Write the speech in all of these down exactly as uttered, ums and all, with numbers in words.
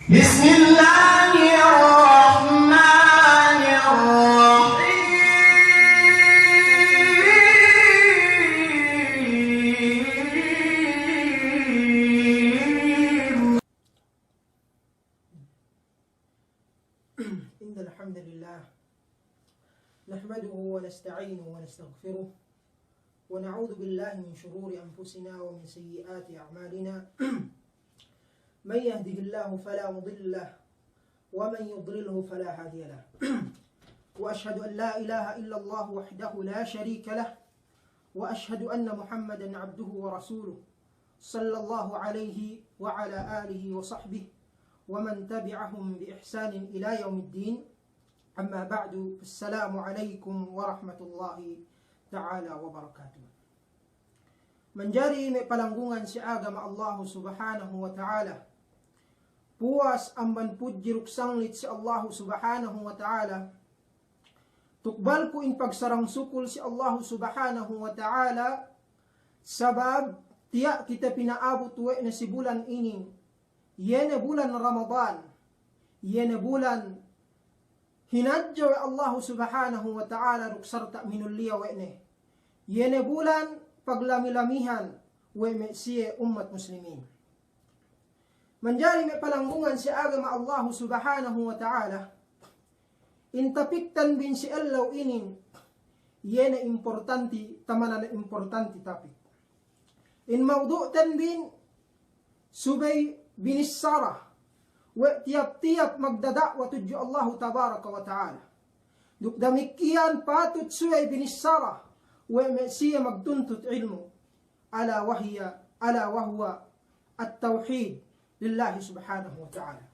بسم الله الرحمن الرحيم. إن الحمد لله نحمده ونستعينه ونستغفره ونعوذ بالله من شرور أنفسنا ومن سيئات أعمالنا. من يهده الله فلا مضل له ومن يضلله فلا هادي له. وأشهد أن لا إله إلا الله وحده لا شريك له وأشهد أن محمدا عبده ورسوله صلى الله عليه وعلى آله وصحبه ومن تبعهم بإحسان إلى يوم الدين. أما بعد، فالسلام عليكم ورحمة الله تعالى وبركاته. Manjari me' palanggungan si agama Allahu Subhanahu wa Ta'ala, puwas amban pudji duk sanglit si Allahu Subhanahu wa Ta'ala, tukbalku in pagsarang sukul si Allahu Subhanahu wa Ta'ala, sabab tiya' kite pina'abut we' ne si bulan inin, iye ne bulan Ramadan, iye ne bulan hinadje we' Allahu Subhanahu wa Ta'ala duk sarta' minulliya we' ne, iye ne bulan paglami-lamihan we' me' siye ummat muslimin. Manjari me' palanggungan si agama Allahu Subhanahu wa Ta'ala, in tapikten bin si ellew inin, iye ne importanti, tamanan importanti tapik. In mawdu'ten bin subey binissara we' tiyap-tiyap magdada'wa tudju Allahu Tabaraka wa Ta'ala. Duk damikkiyan patut subey binissara we' me' siye magtuntut ilmu'. ألا وهي، ألا وهو التوحيد لله سبحانه وتعالى.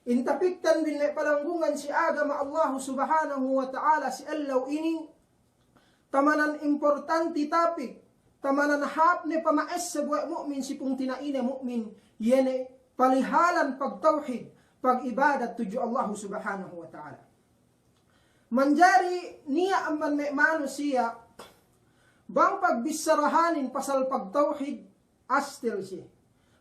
In tapikten bin me' palanggungan si agama Allahu Subhanahu wa Ta'ala si ellew inin, tamanan importanti tapik, tamanan hāp ne pama'esseb we' mu'min si pungtina'ine mu'min, iye ne palihalan pagtawhid, pagibadat tudju Allahu Subhanahu wa Ta'ala. Manjari niya' amban me' manusiya', bang pagbissarahanin pasal pagtawhid, astel siye.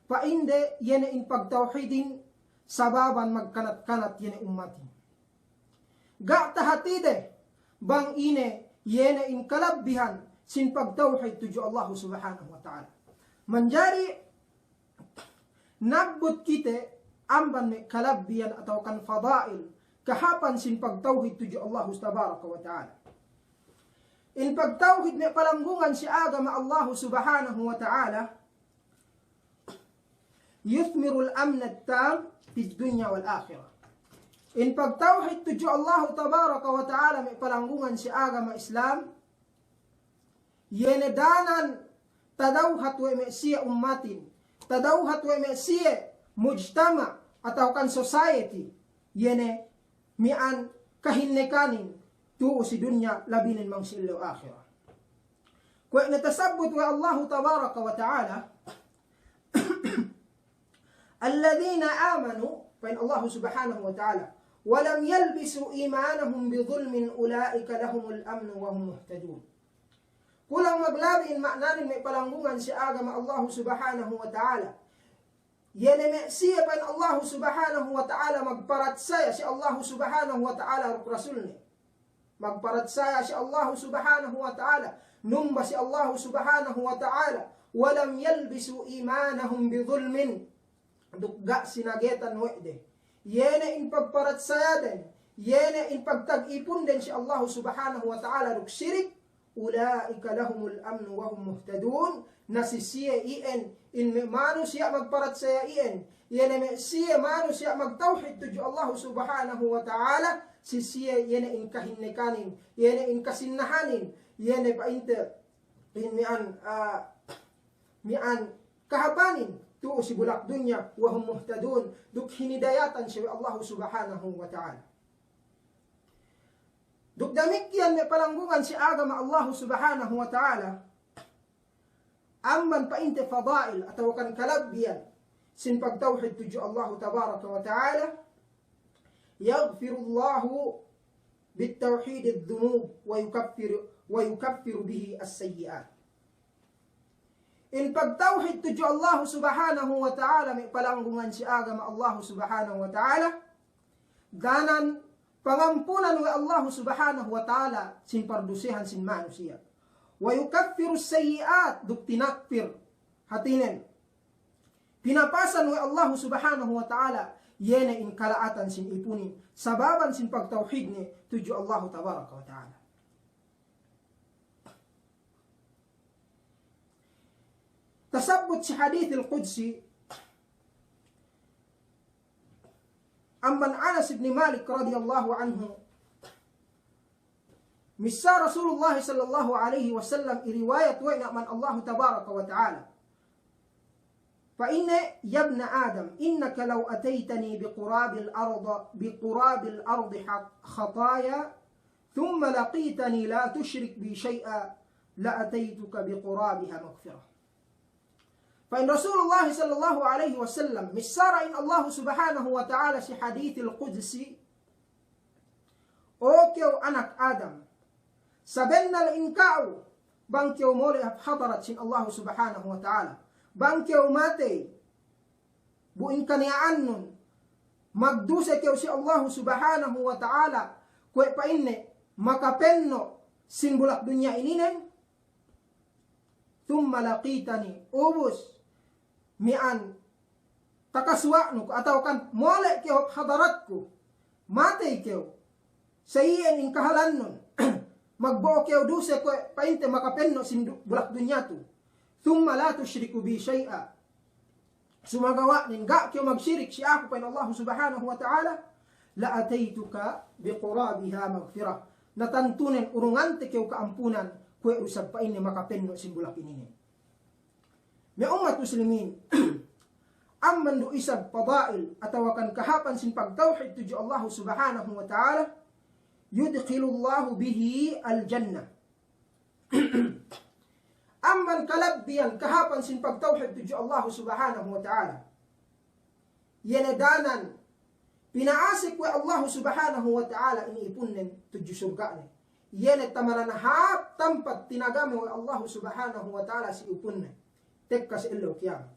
Pa'inde iye ne in pagtawhidin sababan magkanat-kanat iye ne ummatin. Ga' tahatide bang ine iye ne in kalabbihan sin pagtawhid tudju Allahu Subhanahu wa Ta'ala. Manjari nabbut kite amban me' kalabbihan atawakan fada'il, kahāpan sin pagtawhid tudju Allahu Tabaraka wa Ta'ala. In pagtawhid me' palanggungan si agama Allahu Subhanahu wa Ta'ala, يثمر الأمن التام في الدنيا والآخرة. In pagtawhid tudju Allahu Tabaraka wa Ta'ala me' palanggungan si agama Islam, iye ne danan tadawhat we' me' siye ummatin, tadawhat we' me' siye mujtama' atawakan society, iye ne miya'an kahinnekanin tu'u si dunya labinen bang si ellew ahirat. Kuwe' ne tasabbut we' Allahu Tabaraka wa Ta'ala, الذين آمنوا, pa'in Allahu Subhanahu wa Ta'ala, ولم يلبسوا إيمانهم بظلم أولئك لهم الأمن وهم مهتدون. Kulang maglabi in ma'nanin me' palanggungan si agama Allahu Subhanahu wa Ta'ala. Iye ne me' siye pa'in Allahu Subhanahu wa Ta'ala magparatsaya si Allahu Subhanahu wa Ta'ala duk Rasulne. Magparatsaya si Allahu Subhanahu wa Ta'ala, numba si Allahu Subhanahu wa Ta'ala, ولم يلبسوا إيمانهم بظلم. Duk ga' sinagetan we' de iye ne in pagparatsayaden, iye ne in pagtag-ipunden si Allahu Subhanahu wa Ta'ala duk sirik, أولئك لهم الأمن وهم مهتدون, na si siye iyan, in me' manusiya' magparatsaya iyan, iye ne me' siye manusiya' magtawhid tudju Allahu Subhanahu wa Ta'ala, si siye iye ne in kahinnekanin, iye ne in kasinnahanin, iye ne pa'inte in miya'an, ah, miya'an kahāpanin tu'u si bulak dunya, وهم مهتدون, duk hinidayatan siye we' Allahu Subhanahu wa Ta'ala. Duk damikkiyan me' palanggungan si agama Allahu Subhanahu wa Ta'ala, amban pa'inte fada'il atawakan kalabbihan sin pagtawhid tudju Allahu Tabaraka wa Ta'ala, يغفر الله بالتوحيد الذنوب ويكفر، ويكفر به السيئات. in pagtawhid tudju Allahu Subhanahu wa Ta'ala, me' palanggungan si agama Allahu Subhanahu wa Ta'ala, danan pangampunan we' Allahu Subhanahu wa Ta'ala sin pardusehan sin manusiya'. Wa yukaffirus sayyi'at, duk tinakpir, hatinen, pinapasan we' Allahu Subhanahu wa Ta'ala, iye ne in kala'atan sin ipunin, sababan sin pagtawhidne tudju Allahu Tabaraka wa Ta'ala. Tasabbut si hadithil qudsi amban Anas ibn Malik radiyallahu anhu, missā Rasulullah sallallahu alayhi wasallam iriwayat we' ne amban Allahu Tabaraka wa Ta'ala. Pa'inne, "Ya ibna Adam, innaka law ataytani biqurabil ard, biqurabil ardi khat-, khataya, thumma laqitani la tushrik bi shay'a, la ataytuka biqurabiha maghfirah." Pa'in Rasulullah sallallahu alayhi wasallam, missāra in Allahu Subhanahu wa Ta'ala si hadithil qudsi, "O kew anak Adam, sabennal in ka'u, bang kew mole' hap hadarat sin Allahu Subhanahu wa Ta'ala, bang kew matey, bu in kaniya'annun magduse kew si Allahu Subhanahu wa Ta'ala, kuwe' pa'inne makapenno' sin bulak dunya ininen, thumma laqitani, ubus miya'an takasuwa'nu ku, atawakan mole' kew hadaratku, matey kew, sa iyan in kahalannun, magbo'o kew duse kuwe' pa'inte makapenno' sin du-, bulak dunya tu, thumma la tushriku bi shay'a, sumagawa'nen ga' kew magsirik si aku," pa'in Allahu Subhanahu wa Ta'ala, "la ataytuka biqurabiha maghfirah." Na tantunen urungante kew ka'ampunan, kuwe' du isab pa'inne makapenno' sin bulak ininen. Me' ummat muslimin, amban du isab fadail atawakan kahāpan sin pagtawhid tudju Allahu Subhanahu wa Ta'ala, yudkhilullahu bihil jannah. Amban kalabbihan kahāpan sin pagtawhid tudju Allahu Subhanahu wa Ta'ala, iye ne danan pina'asek we' Allahu Subhanahu wa Ta'ala in ipunnen tudju surga'ne. Iye ne tamanan hāp tampat tinagame we' Allahu Subhanahu wa Ta'ala si ipunnen tekka si ellew kiyamat.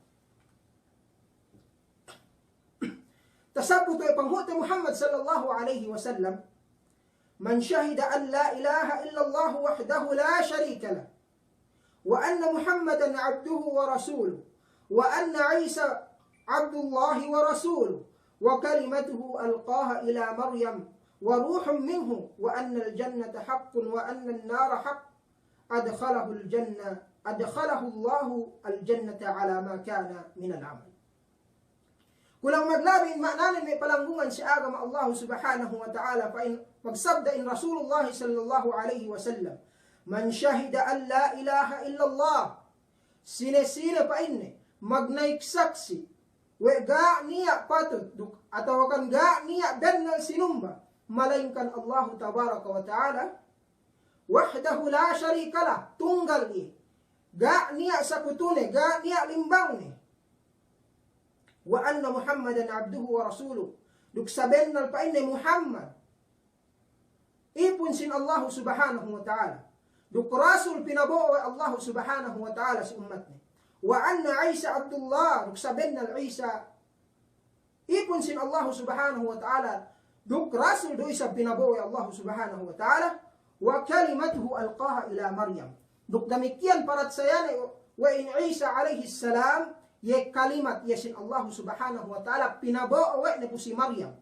Tasabbut we' panghu'te Muhammad sallallahu alayhi wasallam, "Man shahida an la ilaha illallah wahdahu la sharika lah, wa anna Muhammadan abduhu wa rasuluh, wa anna Isa abdullahi wa rasuluh, wa kalimatuhu alqaha ila Maryam, wa ruhun minhu, wa annal jannata haqqun, wa annan nara haqq, adkhalahul jannah, adkhalahullahu al-jannata ala ma kana minal amal." Kulang maglabi in ma'nanen me' palanggungan si agama Allahu Subhanahu wa Ta'ala, pa'in magsabda in Rasulullah sallallahu alayhi wasallam, "Man shahida an la ilaha illallah," sine-sine pa'inne magnaik saksi' we' ga' niya' patut duk, atawakan ga' niya' bennal sinumba malaingkan Allahu Tabaraka wa Ta'ala, wahdahu la sharika lah, tunggal iye, ga' niya' sakutune, ga' niya' limbangne, wa anna Muhammadan abduhu wa rasuluh, duk sabennal pa'inne Muhammad ipun sin Allahu Subhanahu wa Ta'ala, duk rasul pinabo'o we' Allahu Subhanahu wa Ta'ala si ummatne, wa anna Isa abdullah, duk sabennal Isa ipun sin Allahu Subhanahu wa Ta'ala, duk rasul du isab pinabo'o we' Allahu Subhanahu wa Ta'ala, wa kalimatuhu alqaha ila Maryam. Duk damikkiyan paratsayane we' in Isa alayhis salam, iye kalimat iye sin Allahu Subhanahu wa Ta'ala pinabo'o we' ne pu si Maryam.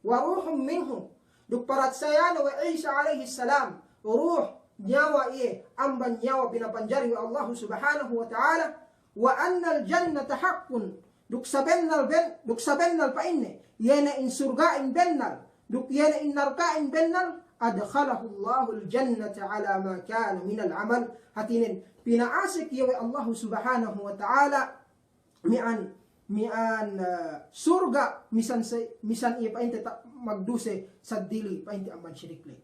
Wa ruhun minhu, duk paratsayane we' Isa alayhis salam, ruh, niyawa iye, amban niyawa pinapanjari we' Allahu Subhanahu wa Ta'ala, wa annal jannata haqqun, duk sabennal ben-, duk sabennal pa'inne, iye ne in surga'in bennal, duk iye ne in narka'in bennal, adkhalahullahu al-jannata ala ma kana minal amal. Hātinen, pina'asek iye we' Allahu Subhanahu wa Ta'ala, mi'an, mi'an, eh, surga', misan se-, misan iye pa'inte ta-, magduse saddili pa'inte amban sirik le.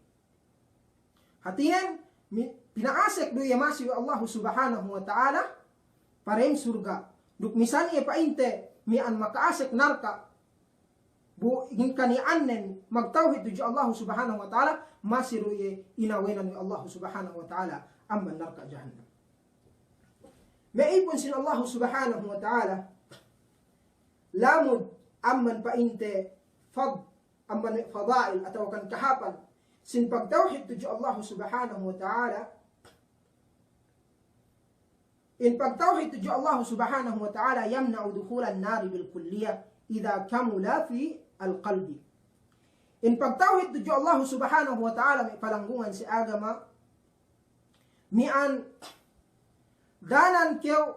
Hātinen, mi-, pina'asek du iye masi we' Allahu Subhanahu wa Ta'ala, parem surga'. Duk misan iye pa'inte mi'an maka'asek narka', bu in kani'annen magtawhid tudju Allahu Subhanahu wa Ta'ala, masi du iye inawenan we' Allahu Subhanahu wa Ta'ala amban narka' jahannam. Me' ipun sin Allahu Subhanahu wa Ta'ala, lamud amban pa'inte fad-, amban fada'il atawa kan kahāpan sin pagtawhid tudju Allahu Subhanahu wa Ta'ala. In pagtawhid tudju Allahu Subhanahu wa Ta'ala يمنع دخول النار بالكلية إذا كمل في القلب. In pagtawhid tudju Allahu Subhanahu wa Ta'ala me' palanggungan si agama, miya'an danan kew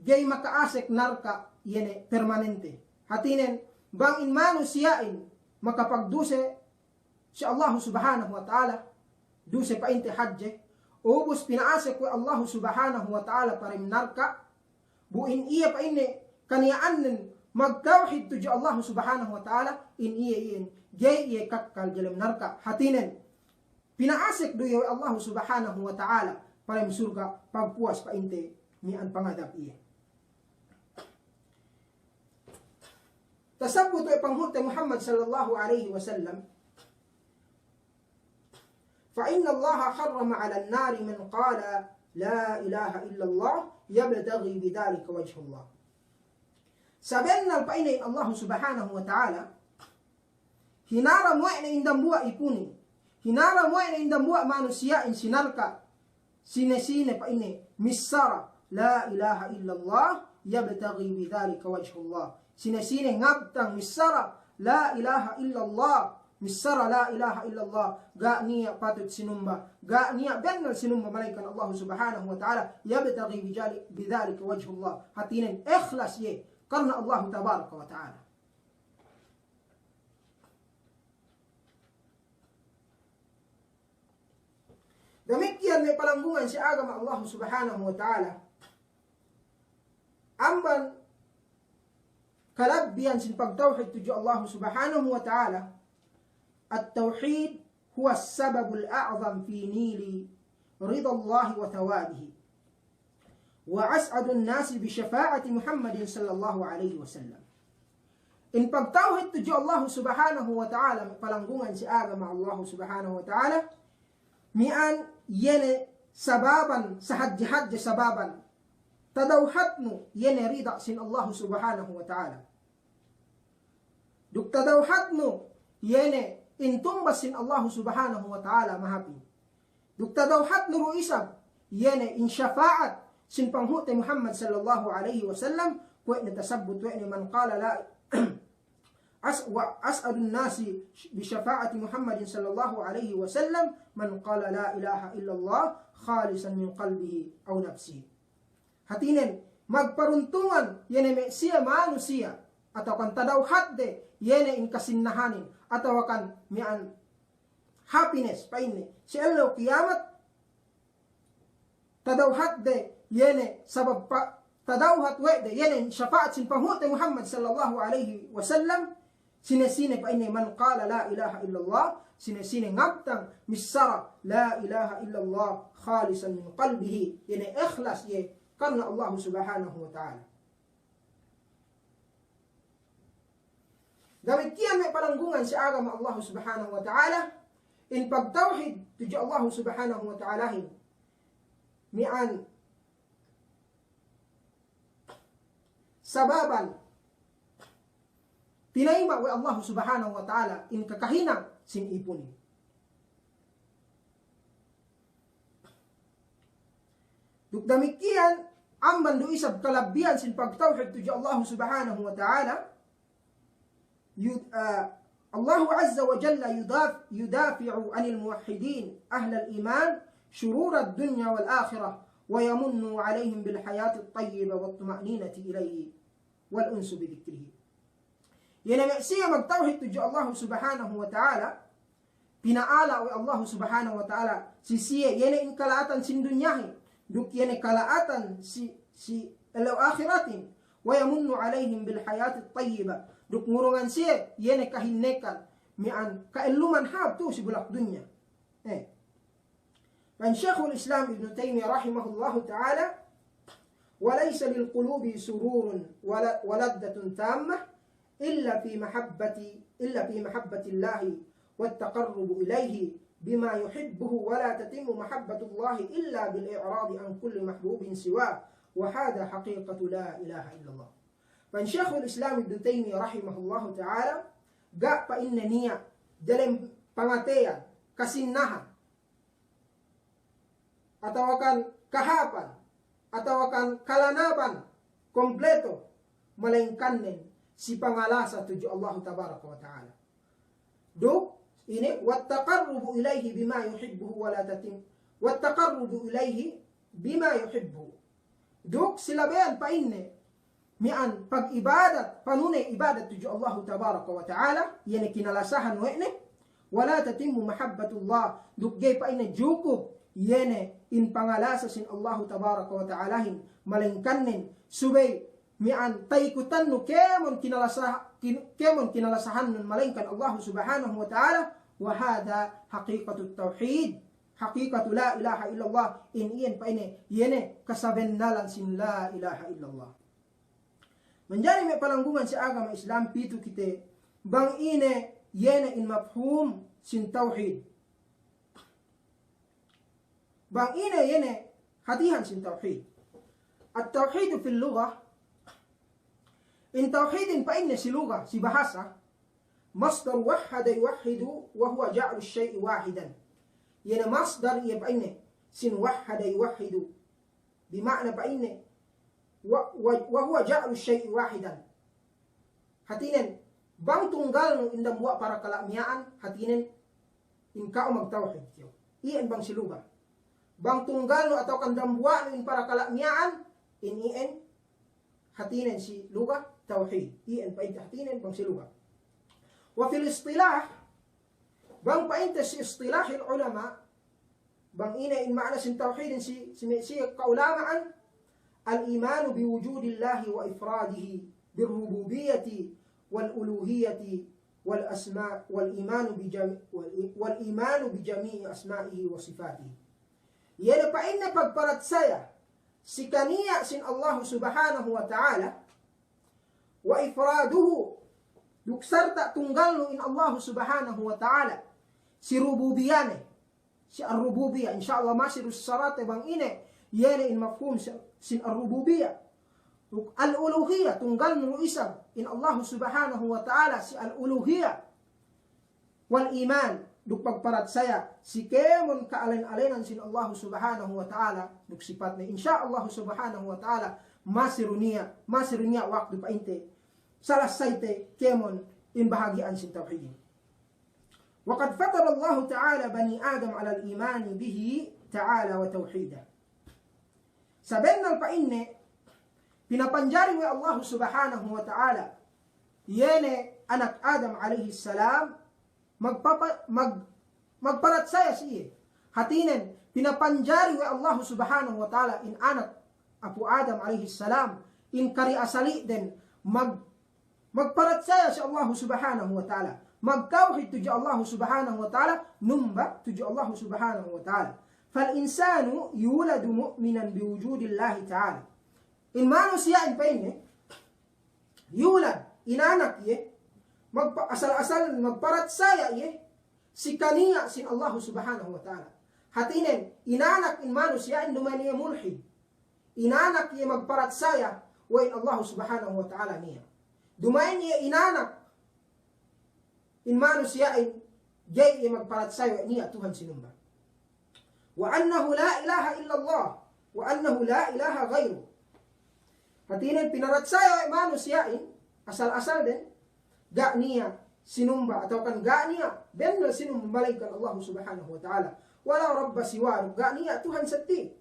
ga'i maka'asek narka' iye ne permanente. Hātinen, bang in manusiya'in makapagduse si Allahu Subhanahu wa Ta'ala, duse pa'inte hadje, ubus pina'asek we' Allahu Subhanahu wa Ta'ala parem narka', bu in iye pa'inne kaniya'annen magtawhid tudju Allahu Subhanahu wa Ta'ala, in iye iyan ga'i iye kakkal diyalem narka'. Hātinen, pina'asek du iye we' Allahu Subhanahu wa Ta'ala parem surga' pagpuwas pa'inte miya'an pangadab iye. Tasabbut we' panghu'te Muhammad sallallahu alaihi wasallam, فإن الله حرم على النار من قال لا إله إلا الله يبتغي بذلك وجه الله. Sabennal pa'inne in Allahu Subhanahu wa Ta'ala, hinaram we' ne in dambuwa' ipunin, hinaram we' ne in dambuwa' manusiya'in si narka', sine-sine pa'inne missara لا إله إلا الله يبتغي بذلك وجه الله. Sine-sine ngabtang missara لا إله إلا الله, missara لا إله إلا الله, ga' niya' patut sinumba, ga' niya' bennal sinumba malaingkan Allahu Subhanahu wa Ta'ala, يبتغي بذلك وجه الله. Hātinen ikhlas iye karna Allahu Tabaraka wa Ta'ala. Damikkiyan me' palanggungan si agama Allahu Subhanahu wa Ta'ala, amban kalabbihan sin pagtawhid tudju Allahu Subhanahu wa Ta'ala, التوحيد هو السبب الأعظم في نيل رضا الله وثوابه. وأسعد الناس بشفاعة محمد صلى الله عليه وسلم. In pagtawhid tudju Allahu Subhanahu wa Ta'ala, palanggungan si agama Allahu Subhanahu wa Ta'ala, miya'an iye ne sababan, sahadje-hadje sababan tadawhatnu iye ne rida sin Allahu Subhanahu wa Ta'ala. Duk tadawhatnu iye ne in tumbas sin Allahu Subhanahu wa Ta'ala mahāpin. Duk tadawhatnu du isab iye ne in shafa'at sin panghu'te Muhammad sallallahu alaihi wasallam, kuwe' ne tasabbut we' ne من قال لا أس-، وأسعد الناس بشفاعة محمد صلى الله عليه وسلم من قال لا إله إلا الله خالصا من قلبه أو نفسه. Hātinen, magparuntungan iye ne me' siye manusiya', atawakan tadawhatde iye ne in kasinnahanin, atawakan miya'an happiness pa'inne si ellew kiyamat, tadawhatde iye ne sabab pa-, tadawhat we' de iye ne shafa'at sin panghu'te Muhammad sallallahu alaihi wasallam, sine-sine pa'inne من قال لا إله إلا الله, sine-sine ngabtang missara لا إله إلا الله خالصا من قلبه, iye ne ikhlas iye karna Allahu Subhanahu wa Ta'ala. Damikkiyan me' palanggungan si agama Allahu Subhanahu wa Ta'ala, in pagtawhid tudju Allahu Subhanahu wa Ta'alahin, miya'an sababan tinayima' we' Allahu Subhanahu wa Ta'ala in kakahinang sin ipunin. Duk damikkiyan, amban du isab kalabbihan sin pagtawhid tudju Allahu Subhanahu wa Ta'ala, yud-, ah, Allahu Azza wa Jalla yudaf-, يدافع عن الموحدين أهل الإيمان شرور الدنيا والآخرة ويمن عليهم بالحياة الطيبة والطمأنينة إليه والأنس بذكره. Iye ne me' siye magtawhid tudju Allahu Subhanahu wa Ta'ala, pina'ala' we' Allahu Subhanahu wa Ta'ala si siye, iye ne in kala'atan sin dunyahin, duk iye ne kala'atan si, si ellew ahiratin, ويمن عليهم بالحياة الطيبة, duk ngurungan siye, iye ne kahinnekan, miya'an ka'elluman hāp tu'u si bulak dunya. Eh. Pa'in Shaykhul Islam Ibnu Taymiyyah rahimahullahu ta'ala, وليس للقلوب سرور ولا، ولذة تامة إلا في محبة، إلا في محبة الله والتقرب إليه بما يحبه، ولا تتم محبة الله إلا بالإعراض عن كل محبوب سواه، وهذا حقيقة لا إله إلا الله. Pa'in Shaykhul Islam Ibnu Taymiyyah rahimahullahu ta'ala, ga' pa'inne niya' dalem pangateyan, kasinnahan, atawakan kahāpan, atawakan kalanaban kompleto, malayingkannen si pangalasa tudju Allahu tabaraka wa ta'ala. Duk, ine, والتقرب إليه بما يحبه ولا تتم، والتقرب إليه بما يحبه. Duk, si labeyan pa'inne, miya'an pag'ibadat, panune ibadat tudju Allahu tabaraka wa ta'ala, iye ne kinalasahan we' ne, ولا تتم محبة الله, duk ga'i pa'inne jukup, iye ne in pangalasa sin Allahu tabaraka wa ta'alahin, malayingkannen, subey miya'an taykutannu kēmon kinalasa-, kin-, kēmon kinalasahannun malayingkan Allahu subhanahu wa ta'ala, وهذا حقيقة التوحيد، حقيقة لا إله إلا الله, in iyan pa'inne, iye ne kasabennalan sin la ilaha illallah. Manjari me' palanggungan si agama Islam pitu kite, bang ine iye ne in mafhum sin tawhid. Bang ine iye ne hatihan sin tawhid. التوحيد في اللغة, in tawhidin pa'inne si luga, si bahasa, مصدر وحد يوحد وهو جعل الشيء واحدا. Iye ne masdar iye pa'inne sin وحد يوحد. Bi ma'na pa'inne, wa, wa, وهو جعل الشيء واحدا. Hātinen, bang tunggalnu in dambuwa' parakala' miya'an, hātinen, in ka'u magtawhid kew. Iyan bang si luga. Bang tunggalnu atawakan dambuwa'nu in parakala' miya'an, in iyan, hātinen si luga, tawhid. Iyan pa'inte hātinen bang si luga. وفي الاصطلاح, bang pa'inte si istilahil ulama, bang ine in ma'na sin tawhidin si, si, si ka'ulama'an, الإيمان بوجود الله وإفراده بالربوبية والألوهية والأسماء، والإيمان بجم-، والإ-، والإيمان بجميع أسمائه وصفاته. Iye ne pa'inne pagparatsaya si kaniya' sin Allahu subhanahu wa ta'ala, وإفراده, duk sarta' tunggalnu in Allahu subhanahu wa ta'ala si rububiyane, si ar-rububiyah, insya Allah masi du sarate bang ine, iye ne in mafhum si-, sin ar-rububiyah. Duk al-uluhiyah, tunggalnu isab in Allahu subhanahu wa ta'ala si al-uluhiyah. Wal iman, duk pagparatsaya si kēmon ka'alen-alenan sin Allahu subhanahu wa ta'ala, duk sipatne. Insya Allahu subhanahu wa ta'ala, masi du niya', masi du niya' waktu pa'inte, salasayte kēmon in bahagi'an sin tawhidin. وقد فطر الله تعالى بني آدم على الإيمان به تعالى وتوحيده. Sabennal pa'inne, pinapanjari we' Allahu subhanahu wa ta'ala, iye ne anak Adam alayhis salam, magpapa-, mag-, magparatsaya si iye. Hātinen, pinapanjari we' Allahu subhanahu wa ta'ala in anak apu' Adam alayhis salam, in kari asali'den, mag-, magparatsaya si Allahu subhanahu wa ta'ala. Magtawhid tudju Allahu subhanahu wa ta'ala, numba tudju Allahu subhanahu wa ta'ala. فالإنسان يولد مؤمنا بوجود الله تعالى. In manusiya'in pa'inne, yulad, inanak iye, magpa-, asal-asal magparatsaya iye si kaniya' sin Allahu subhanahu wa ta'ala. Hātinen, inanak in manusiya'in duma'in iye mulhid. Inanak iye magparatsaya we' in Allahu subhanahu wa ta'ala niya'. Duma'in iye inanak in manusiya'in ga'i iye magparatsaya we' niya' Tuhan sinumba. وأنه لا إله إلا الله، وأنه لا إله غيره. Hātinen pinaratsaya we' manusiya'in, asal-asalden, ga' niya' sinumba, atawakan ga' niya' bennal sinumba malaingkan Allahu subhanahu wa ta'ala. ولا رب سواه, ga' niya' Tuhan seddili.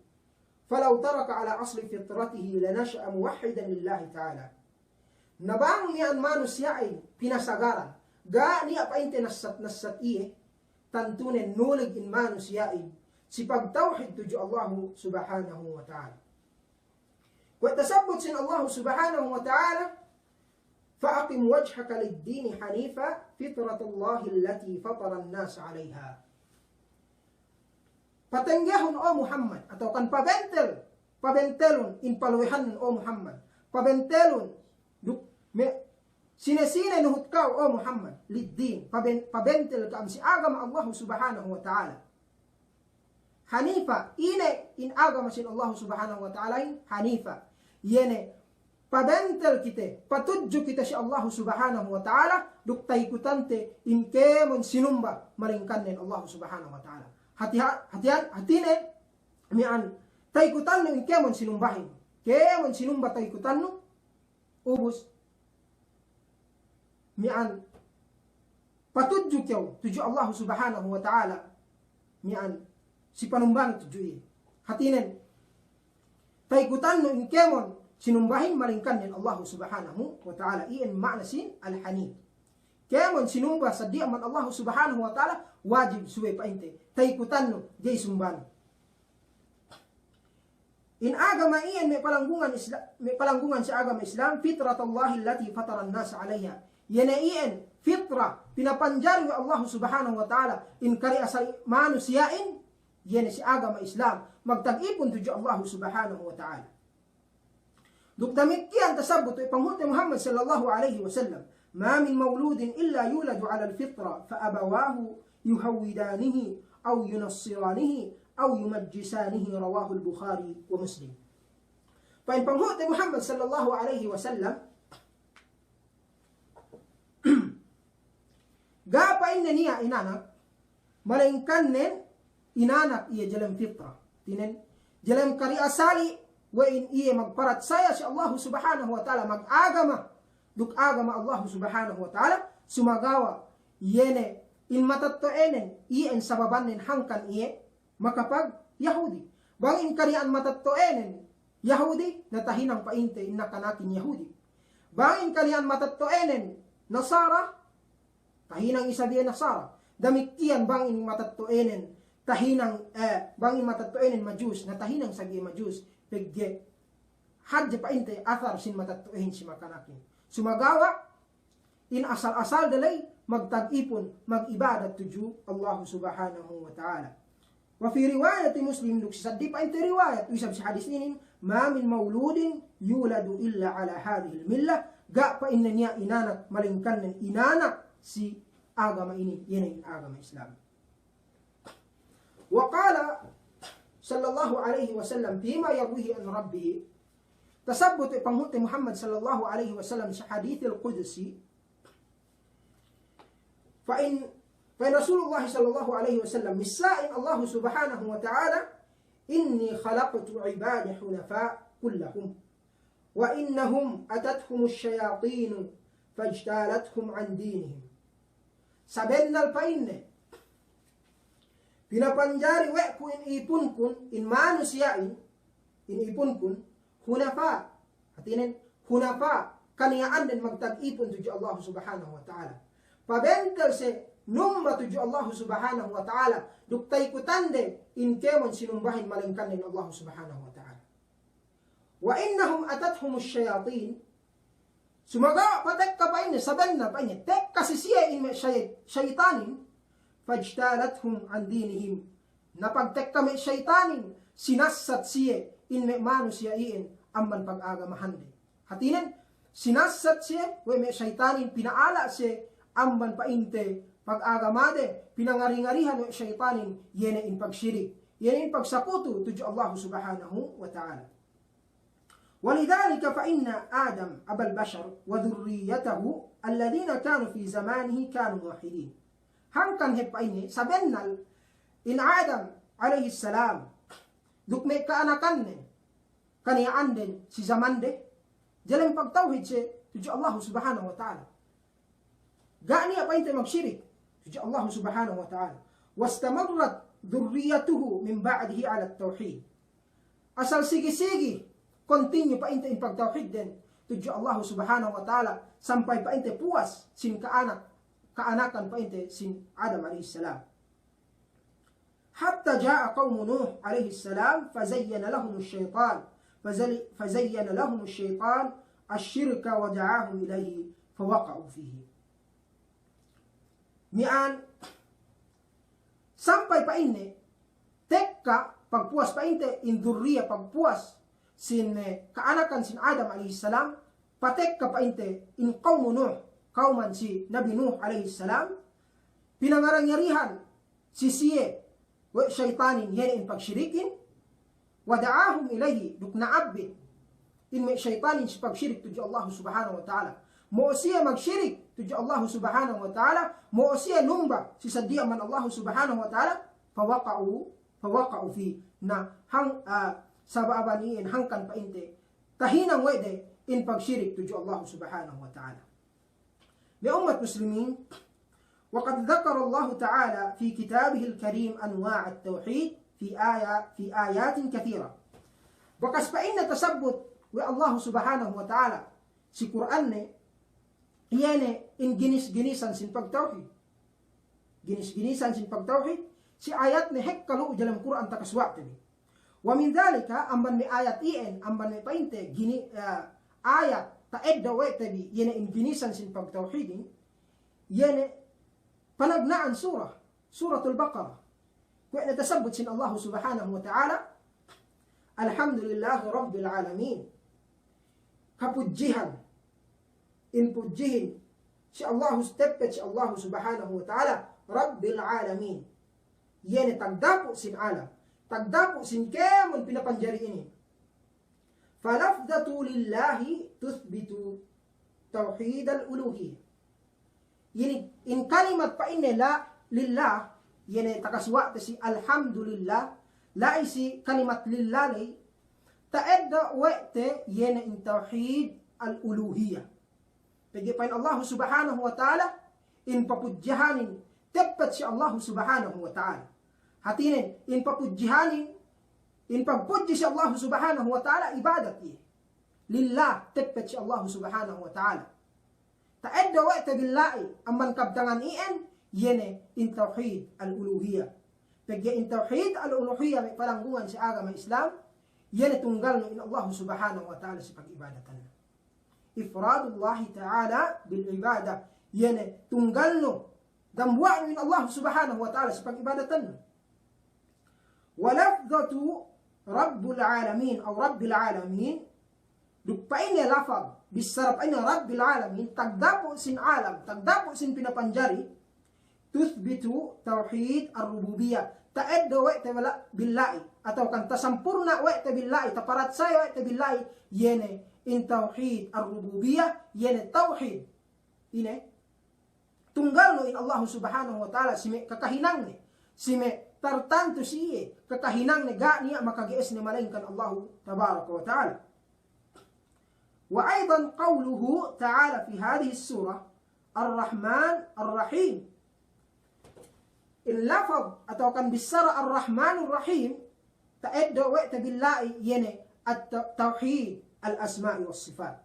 فلو ترك على أصل فطرته لنشأ موحدا لله تعالى. Na bang miya'an manusiya'in pinasagaran, ga' niya' pa'inte nassat-nassat iye, tantunen nulig in manusiya'in si pagtawhid tudju Allahu subhanahu wa ta'ala. Kuwe' tasabbut sin Allahu subhanahu wa ta'ala, فأقم وجهك للدين حنيفا فطرة الله التي فطر الناس عليها. Patenggehun, o Muhammad, atawakan pabentel, pabentelun in paluwehanun, o Muhammad. Pabentelun, duk me-, Sine-sine nuhut kew, o Muhammad, lid-din, paben-, pabentel ka'am si agama Allahu Subhanahu wa Ta'ala. Hanifa, ine in agama sin Allahu Subhanahu wa Ta'ala in, hanifa. Iye ne, pabentel kite, patudju kite si Allahu Subhanahu wa Ta'ala, duk taikutante in kēmon sinumba, malaingkan nen Allahu Subhanahu wa Ta'ala. Hati-, hatihan, hatinen, mi'an, taikutannu in kēmon sinumbahin. Kēmon sinumba taikutannu, ubus, mi'an, patudju kew tudju Allahu Subhanahu wa Ta'ala, mi'an, si panumbanu tudju iye. Hatinen, taikutannu in kēmon sinumbahin malaingkan nen Allahu Subhanahu wa Ta'ala. Iyan ma'na sin al-hanif. Kēmon sinumba sadiya man Allahu Subhanahu wa Ta'ala, wajib subey pa'inte taikutannu, ga'i sumbanu. In agama iyan me' palanggungan Isla-, me' palanggungan si agama Islam, fitratallahi allati fataran nasa 'alayha. Iye ne iyan fitra, pinapanjari we' Allahu Subhanahu wa Ta'ala, in kari asal manusiya'in, iye ne si agama Islam, magtag-ipun tudju Allahu Subhanahu wa Ta'ala. Duk damikkiyan tasabbut we' panghu'te Muhammad sallallahu alayhi wasallam, "Ma min mawludin illa yuladu 'alal fitra, fa abawahu yuhawwidanihi, aw yunassiranihi, aw yumajjisanihi," rawahul Bukhari wa Muslim. Pa'in panghu'te Muhammad sallallahu alayhi wasallam, ga' pa'inne niya' inanak, malaingkan nen inanak iye delem fitra. Hatinen, delem kari asali, we' in iye magparatsaya si Allahu Subhanahu wa Ta'ala, magagama, duk agama Allahu Subhanahu wa Ta'ala, sumagawa', iye ne, in matetto'anen, iye in sababannen hangkan iye, makapag-Yahudi. Bang in kaniya'an matetto'anen Yahudi, na tahinang pa'inte in nakanakin Yahudi. Bang in kaniya'an matetto'anen Nasara, tahinang isab iye Nasara. Damikkiyan bang in matetto'anen, tahinang, eh, bang in matetto'anen Majus, na tahinang isab iye Majus. Pegge' hadje pa'inte athar sin matetto'ahin si makanakin. Sumagawa', in asal-asalde ley magtag-ipun, mag'ibadat tudju Allahu Subhanahu wa Ta'ala. Wa fi riwayati Muslim, duk si saddi pa'inte riwayat, isab si hadis inin, "Ma min mawludin yuladu illa 'ala hadhihil millah," ga' pa'inne niya' inanak, malaingkan nen inanak si agama inin, iye ne in agama Islam. Wa qala sallallahu alayhi wasallam fima yarwihi an Rabbihi, tasabbut we' panghu'te Muhammad sallallahu alayhi wasallam si hadithil qudsi, pa'in, pa'in Rasulullah sallallahu alayhi wasallam, missā in Allahu Subhanahu wa Ta'ala, "Inni khalaqtu 'ibadi hunafa kullahum, wa innahum atathumu ash-shayatinu fajtalathum 'an dinihim." Sabennal pa'inne, pinapanjari we' ku in ipunkun, in manusiya'in, in ipunkun, hunafa. Hatinen, hunafa, kaniya'anden magtag-ipun tudju Allahu Subhanahu wa Ta'ala. Pabentel siye numba tudju Allahu Subhanahu wa Ta'ala, duk taikutande in kēmon sinumbahin malaingkan nen Allahu Subhanahu wa Ta'ala. "Wa innahum atathumu ash-shayatin." Sumagawa' patekka pa'inne, sabennal pa'inne, tekka si siye in me' shay-, shaytanin, "fajtalathum 'an dinihim." Na pagtekka me' shaytanin, sinassat siye in me' manusiya' iyan amban pag-agamahande. Hatinen, sinassat siye we' me' shaytanin, pina'ala' siye amban pa'inte pag-agamade, pinangari-ngarihan we' shaytanin, iye ne in pagshirik, iye ne in pagsakutu tudju Allahu Subhanahu wa Ta'ala. ولذلك فإن آدم أبا البشر وذريته الذين كانوا في زمانه كانوا موحدين. Hangkan hep pa'inne, sabennal in Adam alayhis salam, duk me' ka'anakanne, kaniya'anden si zamande, delem pagtawhid siye tudju Allahu Subhanahu wa Ta'ala. Ga' niya' pa'inte magshirik tudju Allahu Subhanahu wa Ta'ala. واستمرت ذريته من بعده على التوحيد. Asal sigi-sigi, continue pa'inte in pagtawhidden tudju Allahu Subhanahu wa Ta'ala, sampay pa'inte puwas sin ka'anak, ka'anakan pa'inte sin Adam alayhis salam. حتى جاء قوم نوح عليه السلام فزين لهم الشيطان، فزل-، فزين لهم الشيطان الشرك ودعاهم إليه فوقعوا فيه. Miya'an, sampay pa'inne, tekka pagpuwas pa'inte in durriya pagpuwas sin, eh, ka'anakan sin Adam alayhis salam, patekka pa'inte in qawmu Nuh, kawman si Nabi Nuh alayhis salam, pinangari-ngarihan si siye we' saytanin iye ne in pagshirikin, wa da'ahum ilayhi, duk na'abbin in me' saytanin si pagshirik tudju Allahu Subhanahu wa Ta'ala. Mo'o siye magshirik tudju Allahu Subhanahu wa Ta'ala, mo'o siye numba si saddi amban Allahu Subhanahu wa Ta'ala, fawaqa'u, fawaqa'u fi. Na hang, ah, sabab iyan hangkan pa'inte tahinang we' de in pagshirik tudju Allahu Subhanahu wa Ta'ala. Me' ummat muslimin, وقد ذكر الله تعالى في كتابه الكريم أنواع التوحيد في آية، في آيات كثيرة. Bakas pa'inne tasabbut we' Allahu Subhanahu wa Ta'ala si Kur'anne, iye ne in ginis-ginisan sin pagtawhid. Ginis-ginisan sin pagtawhid, si ayatne hekka lu'u dalem Kur'an takasuwa'te bi. Wa min dhalika, amban me' ayat iyan, amban me' pa'inte, gini, eh, ayat ta'eddo' we' te bi, iye ne in ginisan sin pagtawhidin, iye ne panagna'an sura, Suratul Baqarah. Kuwe' ne tasabbut sin Allahu Subhanahu wa Ta'ala, Alhamdulillahi Rabbil Alamin. Kapudjihan, in pudjihin si Allahu, teppet si Allahu Subhanahu wa Ta'ala, Rabbil Alamin. Iye ne tagdapu' sin alam, tagdapu' sin kēmon pinapanjari inin. فلفظة لله تثبت توحيد الألوهية. Iye ne in kalimat pa'inne la, lillah, iye ne takasuwa'te si alhamdulillah, la'i si kalimat lillah ley, ta'eddo' we' te iye ne in tawhid al-uluhiyah. Pegge' pa'in Allahu Subhanahu wa Ta'ala, in papudjihanin teppet si Allahu Subhanahu wa Ta'ala. Hātinen, in papudjihanin, in pagpudji si Allahu Subhanahu wa Ta'ala ibadat iye. Lillah, teppet si Allahu Subhanahu wa Ta'ala. Ta'eddo' we' te bi la'i amban kabtangan iyan, iye ne in tawhid al-uluhiyah. Pegge' in tawhid al-uluhiyah me' palanggungan si agama Islam, iye ne tunggalnu in Allahu Subhanahu wa Ta'ala si pag'ibadatannu. إفراد الله تعالى بالعبادة. Iye ne tunggalnu, dambuwa'nu in Allahu Subhanahu wa Ta'ala si pag'ibadatannu. ولفظة رب العالمين أو رب العالمين. Duk pa'inne lafaz, bissara pa'inne Rabbil Alamin, tagdapu' sin alam, tagdapu' sin pinapanjari, تثبت توحيد الربوبية. Ta'eddo' we' te bi la'i, atawa kan tasampurna' we' te bi la'i, taparatsaya we' te bi la'i, iye ne in tawhid ar-rububiyyah, iye ne tawhid. Ine? Tunggalnu in Allahu Subhanahu wa Ta'ala si me' kakahinangne, si me' tartantu si iye kakahinangne, ga' niya' makage'esne malaingkan Allahu Tabaraka wa Ta'ala. وأيضا قوله تعالى في هذه السورة، الرحمن الرحيم. In lafaz atawa kan bissara Ar-Rahmanur Rahim, ta'eddo' we' te bi la'i iye ne at-, tawhid al-asma'i was-sifat.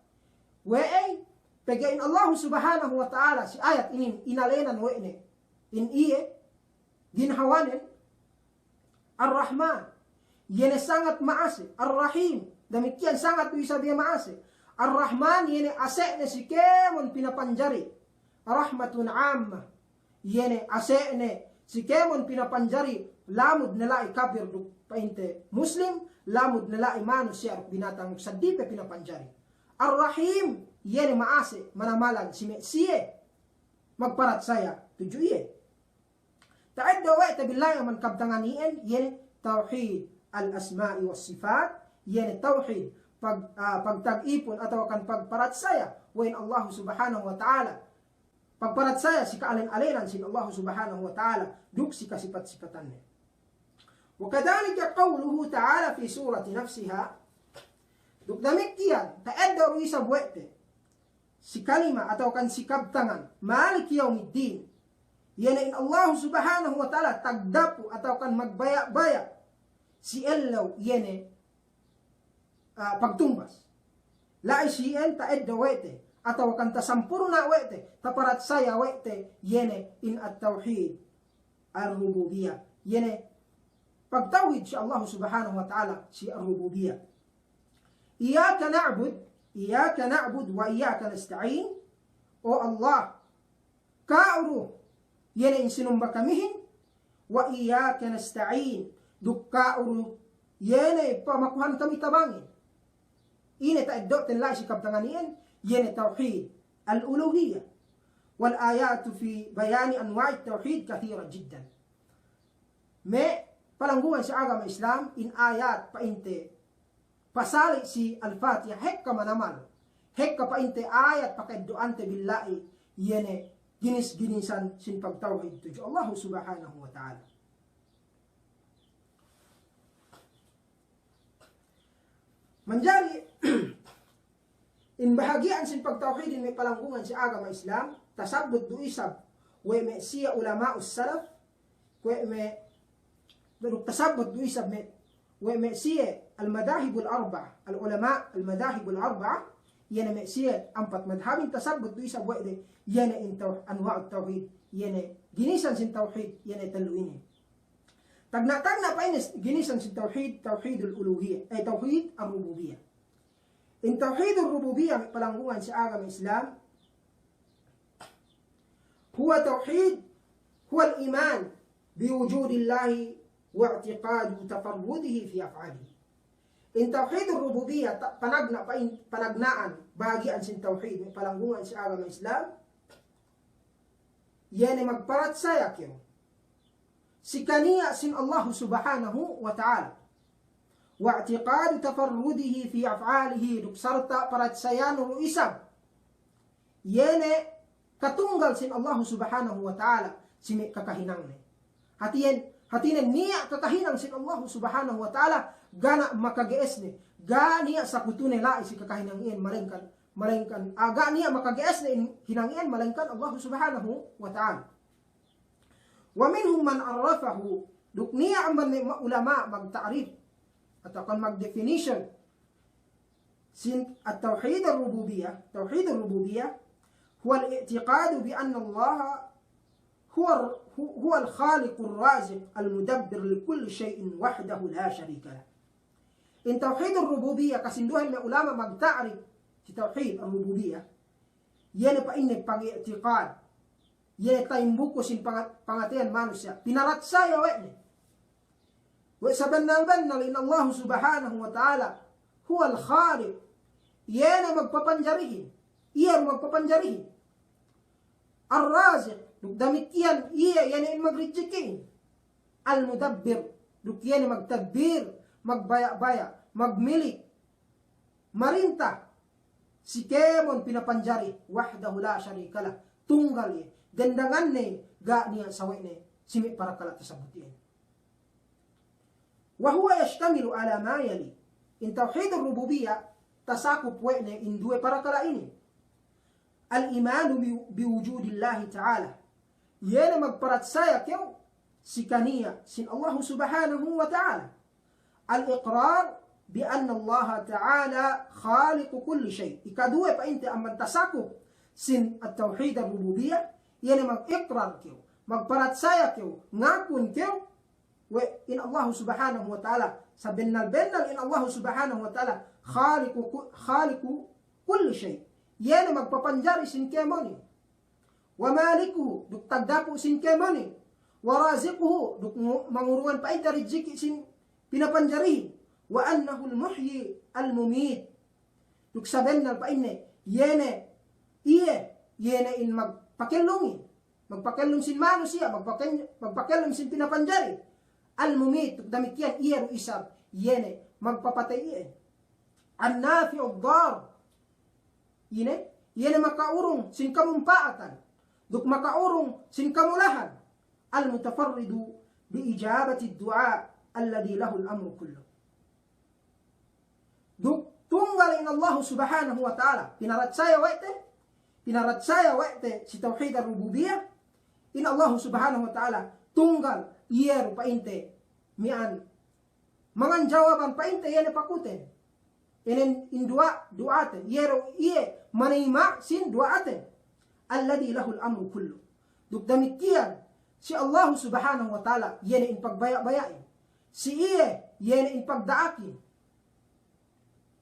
We'ey? Pegge' in Allahu Subhanahu wa Ta'ala si ayat inin inalenan we' ne in iye ginhawanen, Ar-Rahman, iye ne sangat ma'ase'. Ar-Rahim, damikkiyan sangat du isab iye ma'ase'. Ar-Rahman, iye ne ase'ne si kēmon pinapanjari. Rahmatun ammah, iye ne ase'ne si kēmon pinapanjari, lamud ne la'i kapir duk pa'inte Muslim, lamud ne la'i manusiya' duk binatang duk saddi pe pinapanjari. Ar-Rahim, iye ne ma'ase', manamalan si me' siye magparatsaya tudju iye. Ta'eddo' we' te bi la'i amban kabtangan iyan, iye ne tawhid al-asma'i was-sifat, iye ne tawhid pag-, ah, pagtag-ipun atawa kan pagparatsaya we' in Allahu Subhanahu wa Ta'ala. Pagparatsaya si ka'alen-alenan sin Allahu Subhanahu wa Ta'ala, duk si kasipat-sipatanne. وكذلك قوله تعالى في سورة نفسها. Duk damikkiyan, ta'eddo' du isab we' te si kalima atawa kan si kabtangan, Maliki yawmiddin. Iye ne in Allahu Subhanahu wa Ta'ala tagdapu' atawa kan magbaya'-baya' si ellew iye ne, ah, pagtumbas. La'i si iyan ta'eddo' we' te, atawa kan tasampurna' we' te, taparatsaya we' te, iye ne in at-tawhid ar-rububiyyah. Iye ne pagtawhid si Allahu Subhanahu wa Ta'ala si ar-rububiyyah. إياك نعبد، إياك نعبد وإياك نستعين. O Allah, ka'u du iye ne in sinumba kamihin, وإياك نستعين, duk ka'u du iye ne pamakuhan kami tabangin. Ine ta'eddo'ten la'i si kabtangan iyan, iye ne tawhid. Al-uluhiyyah. والآيات في بيان أنواع التوحيد كثيرة جدًا. Me' palanggungan si agama Islam, in ayat pa'inte pasali' si Al-Fatiha, hekka manamal, hekka pa'inte ayat paka'eddo'ante billa'i, iye ne ginis-ginisan sin pagtawhid tudju Allahu Subhanahu wa Ta'ala. Manjari, in bahagi'an sin pagtawhidin me' palanggungan si agama Islam, tasabbut du isab we' me' siye ulama'us salaf, kuwe' me', duk tasabbut du isab me', we' me' siye al-madahibul arba'a, al-ulama' al-madahibul arba'a, iye ne me' siye ampat madhabin, tasabbut du isab we' de, iye ne in taw-, anwa'ut tawhid, iye ne ginisan sin tawhid, iye ne tellu inin. Tagna'-tagna' pa'in ginisan sin tawhid, tawhidul uluhiyah, eh, tawhid ar-rububiyah. In tawhidur rububiyah, palanggungan si agama Islam, هو توحيد، هو الإيمان بوجود الله واعتقاد تفرده في أفعاله. In tawhidur rububiyah, ta-, panagna', pa'in, panagna'an, bahagi'an sin tawhid, me' palanggungan si agama Islam, iye ne magparatsaya kew si kaniya' sin Allahu Subhanahu wa Ta'ala. واعتقاد تفرده في أفعاله, duk sarta' paratsayanu du isab iye ne katunggal sin Allahu Subhanahu wa Ta'ala si me' kakahinangne. Hātinen, hātinen niya' kakahinang sin Allahu Subhanahu wa Ta'ala, ga' niya' makage'esne, ga' niya' sakutune la'i si kakahinang iyan, malaingkan, malaingkan, ah, ga' niya' makage'esne in hinang iyan, malaingkan Allahu Subhanahu wa Ta'ala. ومنهم من عرفه, duk niya' amban me' ulama' magta'rif, atawa kan magdefinition sin at-tawhid ar-rububiyyah, tawhid ar-rububiyyah, هو الاعتقاد بأن الله هو، هو الخالق الرازق المدبر لكل شيء وحده لا شريك له. In tawhid ar-rububiyyah, kasinduwehan me' ulama' magta'rif si tawhid ar-rububiyyah, iye ne pa'inne pag-i'tiqad, iye ne ta'imbuku sin panga-, pangateyan manusiya', pinaratsaya we' ne. We' sabennal-bennal in Allahu Subhanahu wa Ta'ala هو الخالق, iye ne magpapanjarihin, iye ne magpapanjarihin. الرازق, duk damikkiyan iye, iye ne in magrijikihin. المدبر, duk iye ne magtadbir, magbaya'-baya', magmilik, marinta si kēmon pinapanjari, وحده لا شريك له, tunggal iye, dendanganne, ga' niya' sawe'ne si me' parakala' tasabbut iyan. وهو يشتمل على ما يلي. In tawhid ar-rububiyyah, tasakup we' ne in duwe parakala' inin. الإيمان ب، بوجود الله تعالى. Iye ne magparatsaya kew si kaniya' sin Allahu Subhanahu wa Ta'ala. الإقرار بأن الله تعالى خالق كل شيء. Ikaduwe pa'inte amban tasakup sin at-tawhid ar-rububiyyah, iye ne mag-iqrar kew, magparatsaya kew, ngakun kew, we' in Allahu Subhanahu wa Ta'ala, sabennal-bennal in Allahu Subhanahu wa Ta'ala, خالق ك، خالق كل شيء. Iye ne magpapanjari sin kēmonin. ومالكه, duk tagdapu' sin kēmonin. ورازقه, duk ngu-, mangurungan pa'inte rijiki' sin pinapanjarihin. وأنه المحيي المميت. Duk sabennal pa'inne, iye ne, iye, iye ne in magpakellungin. Magpakellum sin manusiya', magpaken-, magpakellum sin pinapanjari. المميت, duk damikkiyan iye du isab, iye ne magpapatey iyan. النافع الضار. Iye ne, iye ne maka'urung sin kamumpa'atan, duk maka'urung sin kamulahan. المتفرد بإجابة الدعاء الذي له الأمر كله. Duk tunggal in Allahu Subhanahu wa Ta'ala, pinaratsaya we' te, pinaratsaya we' te si tawhid ar-rububiyyah, in Allahu Subhanahu wa Ta'ala tunggal, iye du pa'inte miya'an manganjawaban pa'inte iye ne pakuten. Inin in du'a, du'aten, iye du iye manayima' sin du'aten. الذي له الأمر كله. Duk damikkiyan si Allahu Subhanahu wa Ta'ala, iye ne in pagbaya'-baya'in. Si iye, iye ne in pagda'akin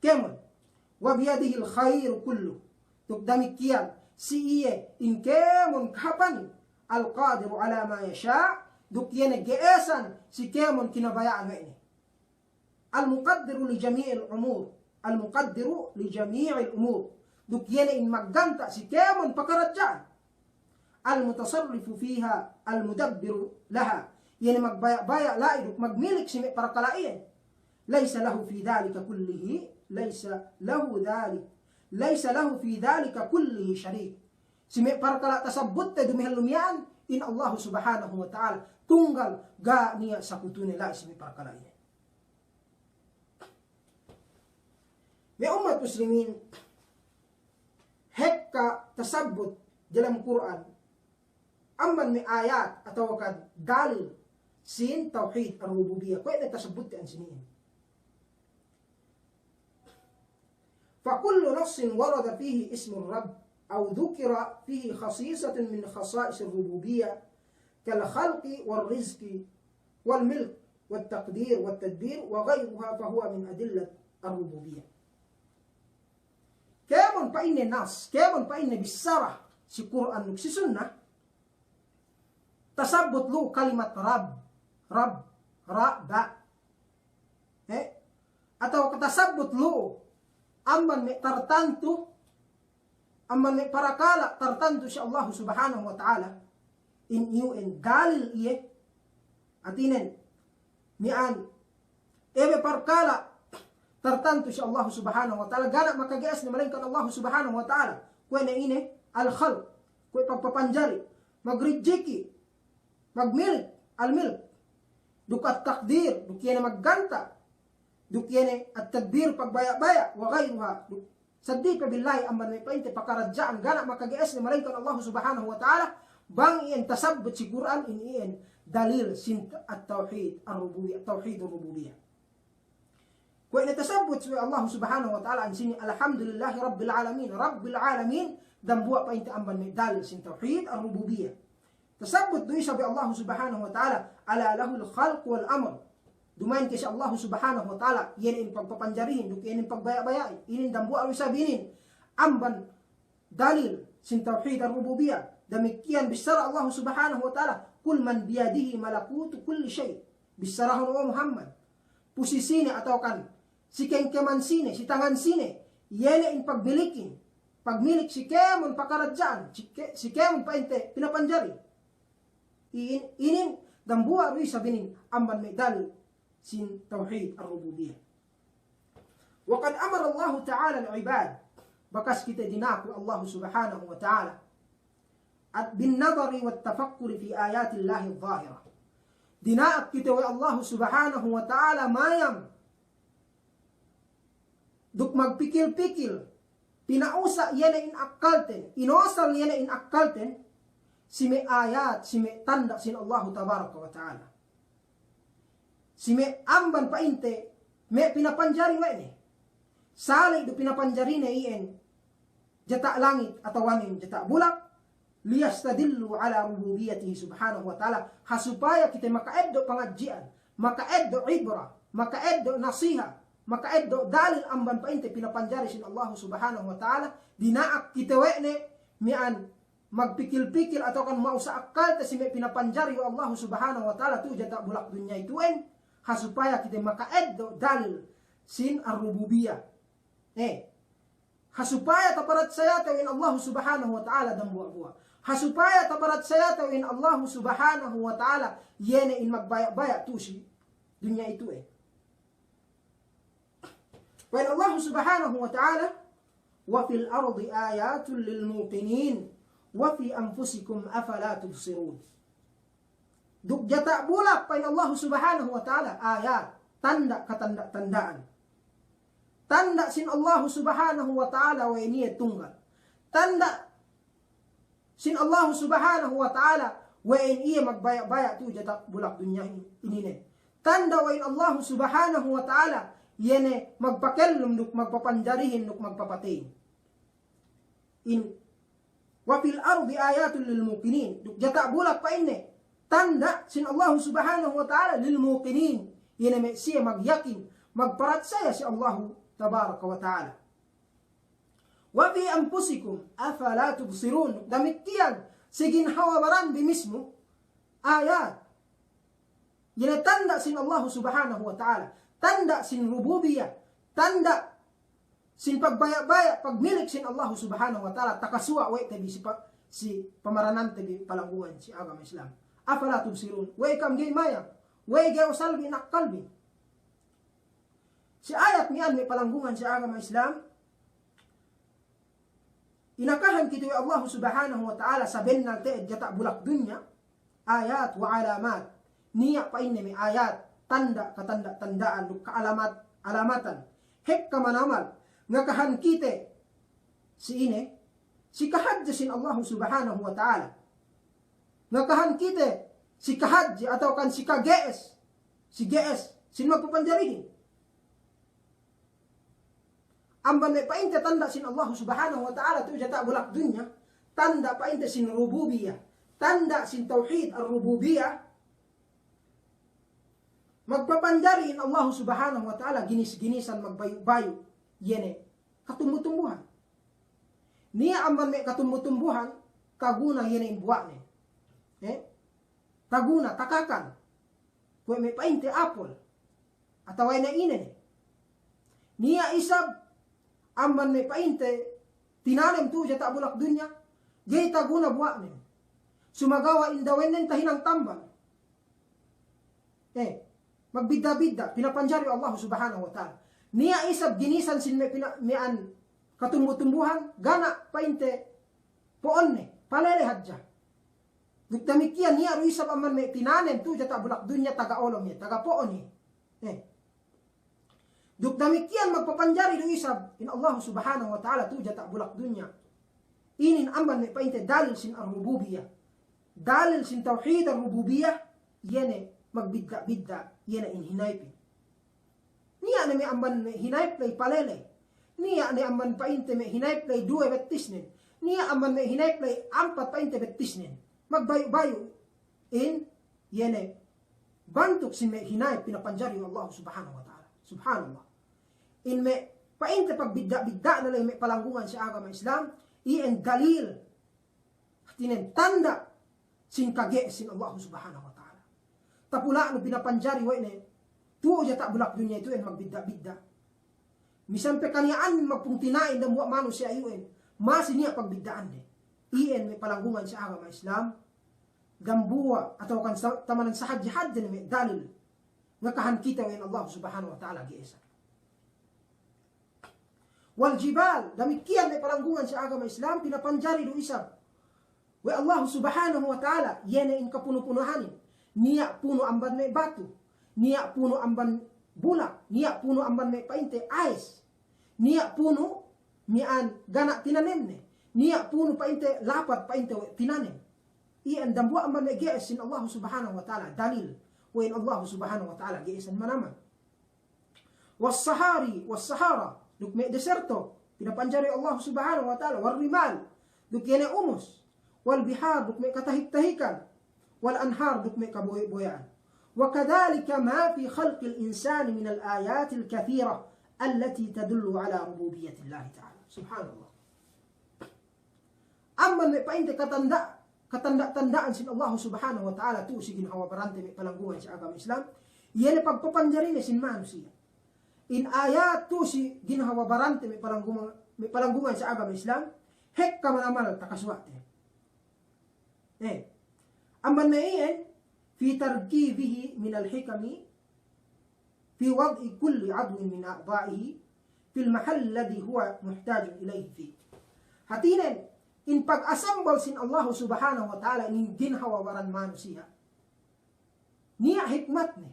kēmon. وبيده الخير كله. Duk damikkiyan si iye in kēmon kahāpanin. القادر على ما يشاء. Duk iye ne ge'esan si kēmon kinabaya'an we' ne. المقدر لجميع الأمور. المقدر لجميع الأمور. Duk iye ne in magganta' si kēmon pakaradja'an. المتصرف فيها المدبر لها. Iye ne magbaya'-baya' la'i duk magmilik si me' parkala' iyan. ليس له في ذلك كله، ليس له ذلك، ليس له في ذلك كله شريك. Si me' parkala' tasabbutte dumihellum iyan, in Allahu Subhanahu wa Ta'ala tunggal, ga' niya' sakutune la'i si me' parkala' iyan. Me' ummat muslimin, hekka tasabbut dalem Kur'an amban me' ayat atawa kan dalil sin tawhid ar-rububiyah. Kuwe' ne tasabbutte ensinihin. فكل نص ورد فيه اسم الرب أو ذكر فيه خصيصة من خصائص الربوبية كالخلق والرزق والملك والتقدير والتدبير وغيرها فهو من أدلة الربوبية. Kēmon pa'inne nas, kēmon pa'inne bissara si Kur'an duk si Sunnah, tasabbut lu'u kalimat Rabb, Rabb, Ra, Ba. Eh? Atawa tasabbut lu'u amban me' tartantu, amban me' parakala' tartantu si Allahu Subhanahu wa Ta'ala, in iyu'en dalil iye, hātinen, miya'an, iye me' parkala' tartantu si Allahu Subhanahu wa Ta'ala, ga' niya' makage'esne malaingkan Allahu Subhanahu wa Ta'ala. Kuwe' ne ine, al-khalq, kuwe' pagpapanjari, magrijiki, magmilik, al-milk, duk at-taqdir, duk iye ne magganta', duk iye ne at-tadbir, pagbaya'-baya', wa ghayruha, duk seddili pe billahi amban me' pa'inte pakaradja'an ga' niya' makage'esne malaingkan Allahu Subhanahu wa Ta'ala, bang iyan tasabbut si Kur'an in iyan dalil sin at-tawhid ar-rububiyyah, tawhid ar-rububiyyah. Kuwe' ne tasabbut si Allahu Subhanahu wa Ta'ala ensini, alhamdulillahi rabbil alamin, rabbil alamin, dambuwa' pa'inte amban me' dalil sin tawhid ar-rububiyyah. Tasabbut du isab we' Allahu Subhanahu wa Ta'ala, ala lahul khalqu wal amr. Duma'in ke si Allahu Subhanahu wa Ta'ala, iye ne in pagpapanjarihin, duk iye ne in pagbaya'-baya'in, inin dambuwa' du isab inin amban dalil sin tawhid ar-rububiyyah. Damikkiyan bissara Allahu Subhanahu wa Ta'ala, qul man biyadihi malakutu kulli shay'. Bissarahun, o Muhammad, pu sisine atawa kan si kengkeman sine, si tangan sine, iye ne in pagmilikin, pagmilik si kēmon pakaradja'an, si ke-, si kēmon pa'inte pinapanjari. In-, inin dambuwa' du isab inin amban me' dalil sin tawhid ar-rububiyyah. Wa qad amara Allahu ta'ala al-ibad, bakas kite dina'ak we' Allahu Subhanahu wa Ta'ala, at-, bin nadhari wat tafakkuri fi ayatillahi adh-dhahirah. Dina'ak kite we' Allahu Subhanahu wa Ta'ala mayam duk magpikil-pikil, pina'usa' iye ne in akkalten, inusal iye ne in akkalten, si me' ayat, si me' tanda' sin Allahu Tabaraka wa Ta'ala. Si me' amban pa'inte, me' pinapanjari we' ne. Sali' du pinapanjarine iyan, jata' langit atawanen jata' bulak, liyastadillu ala rububiyyatihi subhanahu wa ta'ala, ha supaya kite maka'eddo' pangadji'an, maka'eddo' ibra, maka'eddo' nasiha, maka'eddo' dalil amban pa'inte pinapanjari sin Allahu Subhanahu wa Ta'ala, dina'ak kite we' ne miya'an magpikil-pikil atawa kan ma'usa akkalte si me' pinapanjari we' Allahu Subhanahu wa Ta'ala tu'u jata' bulak dunya itu'en, ha supaya kite maka'eddo' dalil sin ar-rububiyyah. Eh, ha supaya taparatsayate we' in Allahu Subhanahu wa Ta'ala dambuwa'-buwa'. Ha supaya taparatsayate we' in Allahu Subhanahu wa Ta'ala, iye ne in magbaya'-baya' tu'u si dunya itu'en. Pa'in Allahu Subhanahu wa Ta'ala, "Wa fil ardi ayatun lil muqinin, wa fi anfusikum afala tubsirun." Duk jata' bulak, pa'in Allahu Subhanahu wa Ta'ala, ayat, tanda', katanda'-tanda'an. Tanda' sin Allahu Subhanahu wa Ta'ala we' in iye tunggal. Tanda' sin Allahu Subhanahu wa Ta'ala we' in iye magbaya'-baya' tu'u jata' bulak dunya ini, ininen. Tanda' we' in Allahu Subhanahu wa Ta'ala, iye ne magpakellum duk magpapanjarihin duk magpapateyin. In, "Wa fil ardi ayatun lil muqinin." Duk jata' bulak pa'inne, tanda' sin Allahu Subhanahu wa Ta'ala lil muqinin. Iye ne me' siye magyakin, magparatsaya si Allahu Tabaraka wa Ta'ala. "Wa fi anfusikum afala tubsirun." Damikkiyan si ginhawa baranbi mismu ayat. Iye ne tanda' sin Allahu Subhanahu wa Ta'ala. Tanda' sin rububiyyah. Tanda' sin pagbaya'-baya', pagmilik sin Allahu Subhanahu wa Ta'ala. Takasuwa' we' te bi si pa-, si pamaranante bi palanggungan si agama Islam. Afala tubsirun? We'ey kam ga'i mayam? We'ey ga'i usal bi in akkal bi? Si ayat miya'an me' palanggungan si agama Islam, inakahan kite we' Allahu Subhanahu wa Ta'ala sabennal te'ed jata' bulak dunya, ayat wa alamat. Niya' pa'inne me' ayat, tanda', katanda'-tanda'an, duk ka'alamat-alamatan. Hekka manamal, ngakahan kite si ine, si kahadje sin Allahu Subhanahu wa Ta'ala. Ngakahan kite si kahadje atawa kan si kage'es, si ge'es sin magpapanjarihin. Amban me' pa'inte tanda' sin Allahu Subhanahu wa Ta'ala tu'u jata' bulak dunya, tanda' pa'inte sin rububiyah, tanda' sin tawhid ar-rububiyah, magpapanjari in Allahu Subhanahu wa Ta'ala ginis-ginisan magbayu'-bayu', iye ne katumbu-tumbuhan. Niya' amban me' katumbu-tumbuhan, taguna iye ne in buwa'nen. Eh? Taguna, takakan. Kuwe' me' pa'inte apol. Atawa ine-ine ne. Niya' isab amban me' pa'inte tinanem tu'u jata' bulak dunya, ga'i taguna buwa'nen. Sumagawa' in dawennen tahinang tambal. Eh, magbidda'-bidda', pinapanjari we' Allahu Subhanahu wa Ta'ala. Niya' isab ginisan sin me' pina-, miya'an katumbu-tumbuhan, ga' ne pa'inte po'onne, palele hadja. Duk damikkiyan niya' du isab amban me' tinanem tu'u jata' bulak dunya taga olom iye, taga po'on iye. Eh. Duk damikkiyan magpapanjari du isab in Allahu Subhanahu wa Ta'ala tu'u jata' bulak dunya. Inin amban me' pa'inte dalil sin ar-rububiyah. Dalil sin tawhid ar-rububiyah, iye ne magbidda'-bidda', iye ne in hinaypin. Niya' ne me' amban me' hinayp ley palele. Niya' ne amban pa'inte me' hinayp ley duwe bettisnen. Niya' amban me' hinayp ley ampat pa'inte bettisnen. Magbayu'-bayu' in, iye ne bantuk sin me' hinayp pinapanjari we' Allahu Subhanahu wa Ta'ala. Subhanallah. In me' pa'inte pagbidda'-bidda'ne ley me' palanggungan si agama Islam, iyan dalil. Hātinen tanda' sin kage'es sin Allahu Subhanahu wa Ta'ala. Tapula'nu pinapanjari we' ne, tu'u jata' bulak dunya itu iyan magbidda'-bidda'. Misan pe kaniya'an magpungtina'i dambuwa' manusiya' iyu'en, masi niya' pagbidda'ande. Iyan me' palanggungan si agama Islam, dambuwa' atawa kan sa-, tamanan sahadje-hadje ne me' dalil ngakahan kite we' in Allahu Subhanahu wa Ta'ala ge'esan. Wal jibal, damikkiyan me' palanggungan si agama Islam, pinapanjari du isab we' Allahu Subhanahu wa Ta'ala, iye ne in kapunu-punuhanin. Niya' punu amban me' batu, niya' punu amban bulak, niya' punu amban me' pa'inte ayes, niya' punu miya'an ga' ne tinanemne, niya' punu pa'inte lapad pa'inte we' tinanem. Iyan dambuwa' amban me' ge'es sin Allahu Subhanahu wa Ta'ala, dalil we' in Allahu Subhanahu wa Ta'ala ge'esan manamal. Was-sahari, was-sahara, duk me' deserto, pinapanjari Allahu Subhanahu wa Ta'ala, war-rimal, duk iye ne umus, wal-bihar, duk me' katahik-tahikan, wal-anhar, duk me' kabohe'-bohe'an. Wa kadhalika ma fi khalqil insani minal ayatil kathira allati tadullu ala rububiyyatillahi ta'ala. Subhanallah. Amban me' pa'inte katanda'-, katanda'-tanda'an sin Allahu Subhanahu wa Ta'ala tu'u si ginhawa barante me' palanggungan si agama Islam, iye ne pagpapanjarine sin manusiya'. In ayat tu'u si ginhawa barante me' palanggungan, me' palanggungan si agama Islam, hekka manamal takasuwa'te. Eh, amban me' iyan, fi tarkibihi minal hikami, fi wad'i kulli 'udwin min a'dha'ihi fil mahalli alladhi huwa muhtajun ilayhi fi. Hātinen, in pag-asambal sin Allahu Subhanahu wa Ta'ala in ginhawa baran manusiya'. Niya' hikmatne.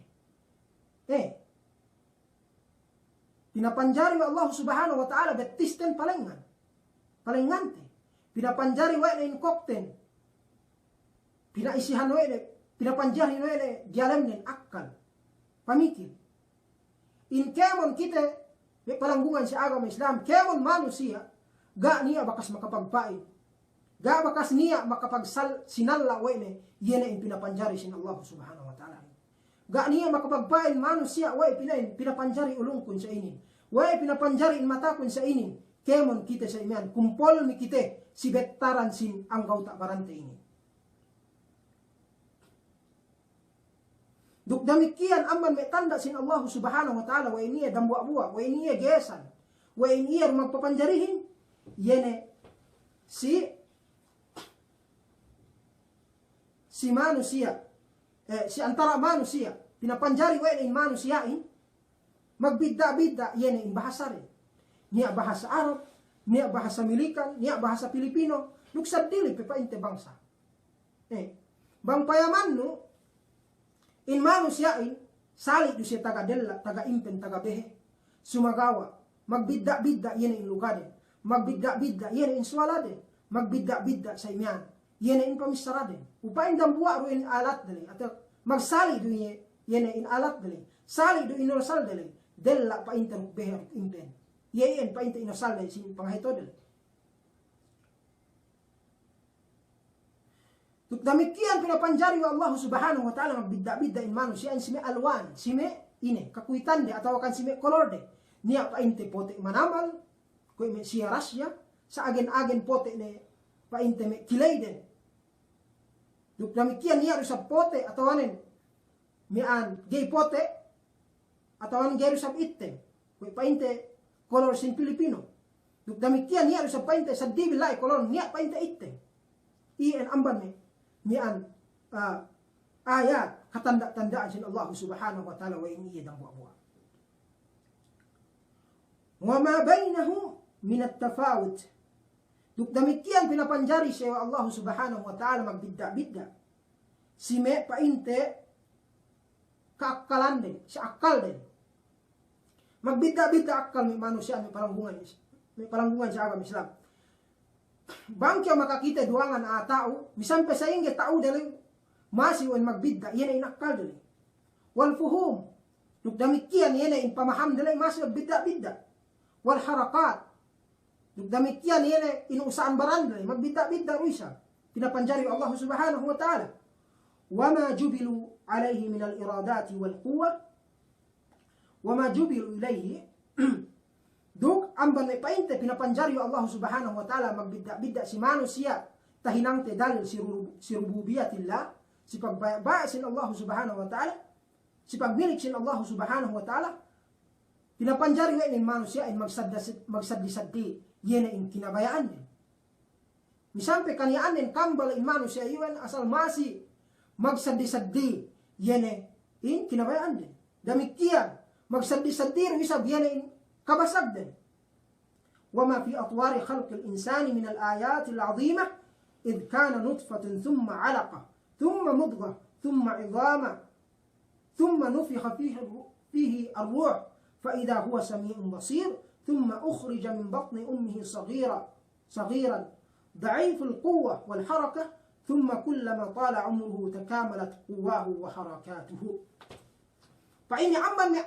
Eh. Pinapanjari we' Allahu Subhanahu wa Ta'ala bettisten palengngan. Palengngante. Pinapanjari we' ne in kokten. Pina'isihan we' ne, pinapanjari we' ne diyalemnen akkal, pamikil. In kēmon kite me' palanggungan si agama Islam, kēmon manusiya', ga' niya' bakas makapagpa'in. Ga' bakas niya' makapagsal-, sinalla' we' ne, iye ne in pinapanjari sin Allahu Subhanahu wa Ta'ala. Ga' niya' makapagpa'in manusiya' we' pinain, pinapanjari ulungkun sa inin. We' pinapanjari in matakun sa inin. Kēmon kite sa imiyan, kumpolmi kite si bettaran sin anggawta' barante inin. Duk damikkiyan amban me' tanda' sin Allahu Subhanahu wa Ta'ala, we' in iye dambuwa'-buwa', we' in iye gesan, we' in iye magpapanjarihin, iye ne si si manusiya', eh, si antara' manusiya', pinapanjari we' ne in manusiya'in, magbidda'-bidda' iye ne in bahasaden. Niya' bahasa Arab, niya' bahasa Milikan, niya' bahasa Pilipino, duk seddili pe pa'inte bangsa. Eh, bang payamannu, in manusiya'in, sali' du siye taga della', taga impen, taga behe. Sumagawa', magbidda'-bidda' iye ne in lugaden, magbidda'-bidda' iye ne in suwaladen, magbidda'-bidda' sa' imiyan iye ne in pamissaraden. Upa'in dambuwa' du in alatde ley, atawa magsali' du iye, iye ne in alatde ley, sali' du in usalde ley, della' pa'inte duk behe duk impen. Iye iyan pa'inte in usalde sin pangahetode ley. Duk damikkiyan pinapanjari we' Allahu Subhanahu wa Ta'ala magbidda'-bidda' in manusiya'in si me' alwan, si me' ine, kakuwitande atawa kan si me' kolorde. Niya' pa'inte pote' manamal, kuwe' me' siya Russia, sa' agen-agen pote' ne pa'inte me' kileyden. Duk damikkiyan niya' du isab pote' atawanen miya'an ga'i pote', atawanen ga'i du isab ittem. Kuwe' pa'inte kolor sin Pilipino. Duk damikkiyan niya' du isab pa'inte seddili la'i kolor, niya' pa'inte ittem. Iyan amban me' miya'an, ah, ayat, katanda'-tanda'an sin Allahu Subhanahu wa Ta'ala we' in iye dambuwa'-buwa'. Wa ma baynahum minat tafawut. Duk damikkiyan pinapanjari siye we' Allahu Subhanahu wa Ta'ala magbidda'-bidda' si me' pa'inte kaakkalanden, si akkalden. Magbidda'-bidda' akkal me' manusiya', me' palanggungan, me' palanggungan si agama Islam. Bang kew makakite duwangan a'a ta'u, misan pe sa'ingge ta'ude ley, masi we' magbidda', iye ne in akkalde ley. Wal fuhum, duk damikkiyan iye ne in pamahamde ley, masi magbidda'-bidda'. Wal harakat, duk damikkiyan iye ne in usa'an barande ley, magbidda'-bidda' du isab. Pinapanjari we' Allahu Subhanahu wa Ta'ala. Wa ma jubilu alayhi minal iradati wal quwwa. Wa ma jubilu ilayhi. Duk amban me' pa'inte pinapanjari we' Allahu Subhanahu wa Ta'ala magbidda'-bidda' si manusiya' tahinangte dalil si ru-, si rububiyatillah, si pagbaya'-baya' sin Allahu Subhanahu wa Ta'ala, si pagmilik sin Allahu Subhanahu wa Ta'ala, pinapanjari we' ne in manusiya'in magsadda-, magsaddi-saddi, iye ne in kinabaya'anden. Misan pe kaniya'annen kambal in manusiya' iyuwen asal masi magsaddi-saddi, iye ne in kinabaya'anden. Damikkiyan, magsaddi-saddi du isab iye ne in kabasagden. Wa ma fi atwari khalqil insani minal ayatil azimah, idh kana nutfatan thumma alaqah, thumma mudghah, thumma idhaman, ثم نفخ فيه الر-، فيه الروح فإذا هو سميع بصير، ثم أخرج من بطن أمه صغيرا، صغيرا ضعيف القوة والحركة، ثم كلما طال عمره تكاملت قواه وحركاته. Pa'inne amban me'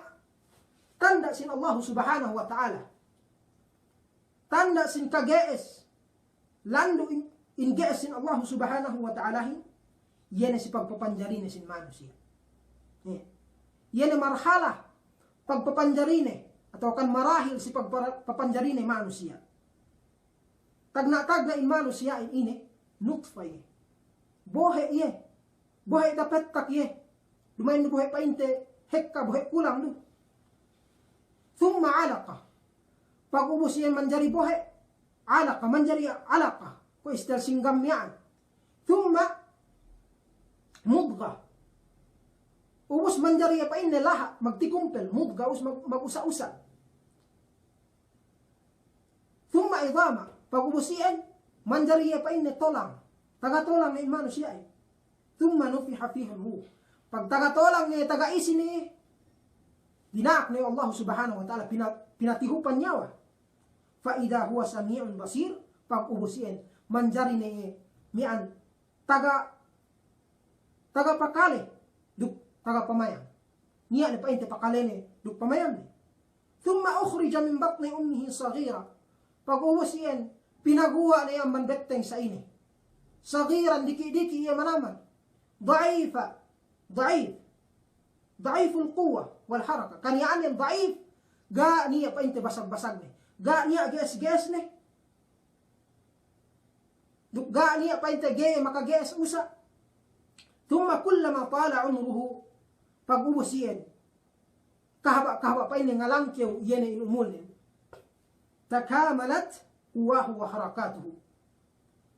tanda' sin Allahu Subhanahu wa Ta'ala. Tanda' sin kage'es, landu' in, in ge'es sin Allahu Subhanahu wa Ta'alahin, iye ne si pagpapanjarine sin manusiya'. Iye ne marhala pagpapanjarine, atawa kan marahil si pagpara-, papanjarine manusiya'. Tagna'-tagna' in manusiya'in ine, nutfa iye. Bohe' iye. Bohe' dapettak iye. Duma'in du bohe' pa'inte hekka, bohe' kulang du. Thumma alaqa. Pag'ubus iye manjari bohe', alaqa, manjari alaqa. Kuwe' istel singgam miya'an. Thumma mudgha. Ubus manjari iye pa'inne laha', magtikumpel, mudgha, ubus mag-, mag-usa'-usa'. Thumma idhama, pag'ubus iyan, manjari iye pa'inne tolang. Taga tolang ne in manusiya'in. Thumma nufikha fihi ruh. Pagtaga tolang ne, taga isi ne, dina'ak ne Allahu Subhanahu wa Ta'ala, pina-, pinatihupan niyawa. Fa idha huwa sami'un basir, pag'ubus iyan, manjari ne miya'an taga, taga pakale duk taga pamayam. Niya' ne pa'inte pakalene duk pamayamne. Thumma ukhrija min batni ummihi saghira. Pag'ubus iyan, pinaguwa' ne iye amban betteng sa'ine. Saghiran, diki'-diki' iye manamal. Da'ifa, da'if. Da'iful quwwa wal haraka. Kaniya'an iyan da'if, ga' niya' pa'inte basag-basagne. Ga' niya' ge'es-ge'esne. Duk ga' niya' pa'inte ga'i makage'es usa'. Thumma kullama tala umruhu, pag'ubus iyan, kahaba'-kahaba' pa'inte ngalangkew iye ne in umulnen, takamalat quwwahu wa harakatuhu.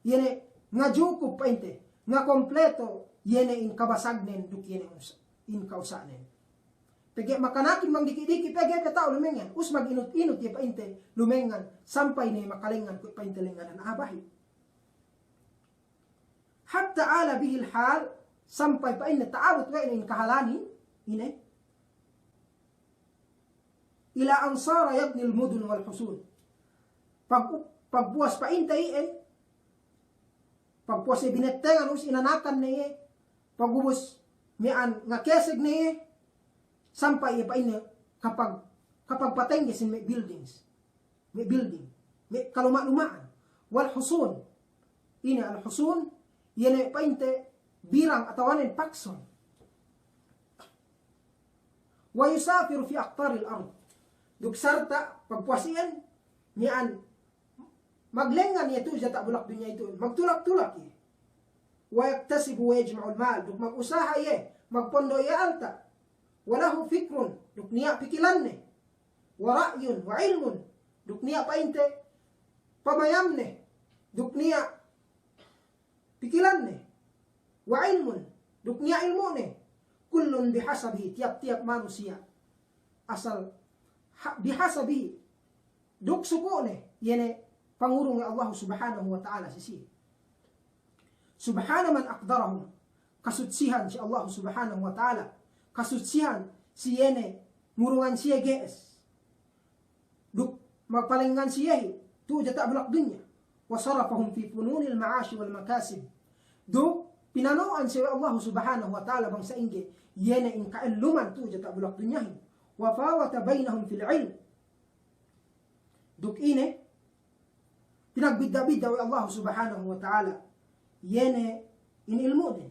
Iye ne ngajukup pa'inte, ngakompleto iye ne in kabasagnen duk iye ne us-, in ka'usa'nen. Pegge' makanakin bang diki'-diki', pegge' pe ta'u lumengngan, us maginut-inut iye pa'inte lumengngan, sampay ne makalengngan kuwe' pa'inte lengnganan a'a bahi'. Hatta ala bihil hal, sampay pa'inne ta'abut we' ne in kahalanin, ine, ila an sara yabnil mudun wal husun. Pag-, pagpuwas pa'inte iyan, pagpuwas iye binettengan, us inanakan ne iye, pagubus miya'an ngakeseg ne iye, sampay iye pa'inne kapag-, kapagpatengge sin me' buildings. Me' building, me' kaluma'-luma'an. Wal husun. Ine al husun, iye ne pa'inte birang atawanen pakson. Wa yusafiru fi aqtaril ard. Duk sarta' pagpuwas iyan, miya'an maglengngan iye tu'u diyata' bulak dunya itu, magtulak-tulak iye. Wa yaktasibu wa yajma'ul mal, duk magusaha iye, magpondo' iye alta'. Wa lahu fikrun, duk niya' pikilanne. Wa ra'yun, wa ilmun, duk niya' pa'inte pamayamne, duk niya' pikilanne. Wa ilmun, duk niya' ilmu'ne. Kullun bihasabihi, tiyap-tiyap manusiya'. Asal ha-, bihasabihi, duk suku'ne, iye ne pangurung we' Allahu Subhanahu wa Ta'ala si siye. Subhana man aqdarahum, kasutsihan si Allahu Subhanahu wa Ta'ala, kasutsihan si iye ne ngurungan siye ge'es. Duk magpalengngan siyehin tu'u diyata' bulak dunya. Wa sarafahum fi fununil ma'ashi wal makasib. Duk pinano'an siye we' Allahu Subhanahu wa Ta'ala bang sa'ingge iye ne in ka'elluman tu'u diyata' bulak dunyahin. Wa fawata baynahum fil ilm. Duk ine, pinagbidda'-bidda' we' Allahu Subhanahu wa Ta'ala iye ne in ilmu'den.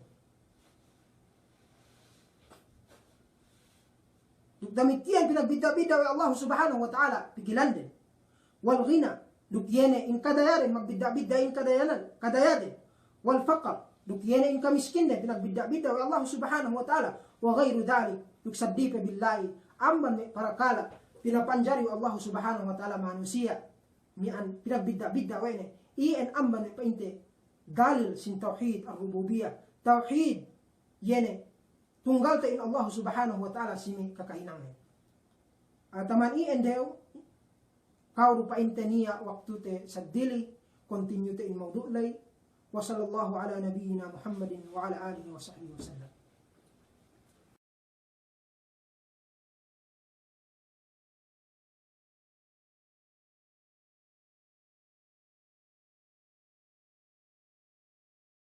Duk damikkiyan pinagbidda'-bidda' we' Allahu Subhanahu wa Ta'ala pikilanden. Wal ghina, duk iye ne in kadayaden, magbidda'-bidda' in kadayanan, kadayaden. Wal faqr, duk iye ne in kamiskinden, pinagbidda'-bidda' we' Allahu Subhanahu wa Ta'ala. Wa ghayru dhalik, duk saddi pe billahi, amban me' parakala' pinapanjari we' Allahu Subhanahu wa Ta'ala manusiya'. Miya'an pinagbidda'-bidda' we' ne, iyan amban me' pa'inte dalil sin tawhid ar-rububiyah, tawhid iye ne tunggalte in Allahu Subhanahu wa Ta'ala si me' kakahinangnen. Ataman iyan dew, ka'u du pa'inte niya' waktute saddili, continue te in mawdu' ley. Wa sallallahu ala nabiyyina Muhammadin wa ala alihi wa sahbihi wa sallam.